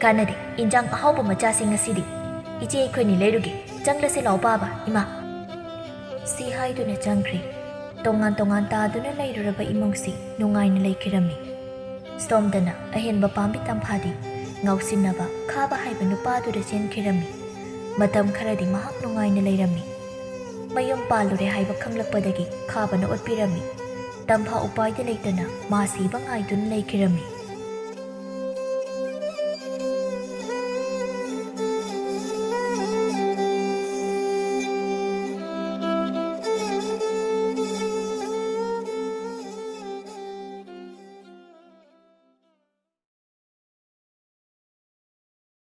ꯀꯥꯟꯅꯗꯦ, ꯏꯟꯖꯥꯡ ꯑꯍꯥꯎꯕ ꯃꯆꯥꯁꯤ ꯉꯁꯤꯗꯤ꯫ ꯏꯆꯦ ꯑꯩꯈꯣꯏꯅꯤ ꯂꯩꯔꯨꯒꯦ꯫ ꯆꯪꯂꯁꯤ ꯂꯥꯛꯑꯣ ꯕꯥꯕꯥ, ꯏꯃꯥ꯫" ꯁꯤ ꯍꯥꯏꯗꯨꯅ ꯆꯪꯈ꯭ꯔꯦ꯫ ꯇꯣꯉꯥꯟ ꯇꯣꯉꯥꯟ ꯇꯥꯗꯨꯅ ꯂꯩꯔꯨꯔꯕ ꯏꯃꯨꯡꯁꯤ ꯅꯨꯡꯉꯥꯏꯅ ꯂꯩꯈꯤꯔꯝꯃꯤ꯫ ꯁꯣꯝꯗꯅ ꯑꯍꯦꯟꯕ ꯄꯥꯝꯕꯤ ꯇꯝꯐꯥꯗꯤ ꯉꯥꯎꯁꯤꯟꯅꯕ ꯈꯥꯕ ꯍꯥꯏꯕ ꯅꯨꯄꯥꯗꯨꯗ ꯆꯦꯟꯈꯤꯔꯝꯃꯤ꯫ ꯃꯇꯝ ꯈꯔꯗꯤ ꯃꯍꯥꯛ ꯅꯨꯡꯉꯥꯏꯅ ꯂꯩꯔꯝꯃꯤ꯫ ꯃꯌꯨꯝ ꯄꯥꯜꯂꯨꯔꯦ ꯍꯥꯏꯕ ꯈꯪꯂꯛꯄꯗꯒꯤ ꯈꯥꯕꯅ ꯑꯣꯠꯄꯤꯔꯝꯃꯤ꯫ ꯇꯝꯐꯥ ꯎꯄꯥꯏꯗ ꯂꯩꯇꯅ ꯃꯥ ꯁꯤꯕ ꯉꯥꯏꯗꯨꯅ ꯂꯩꯈꯤꯔꯝꯃꯤ꯫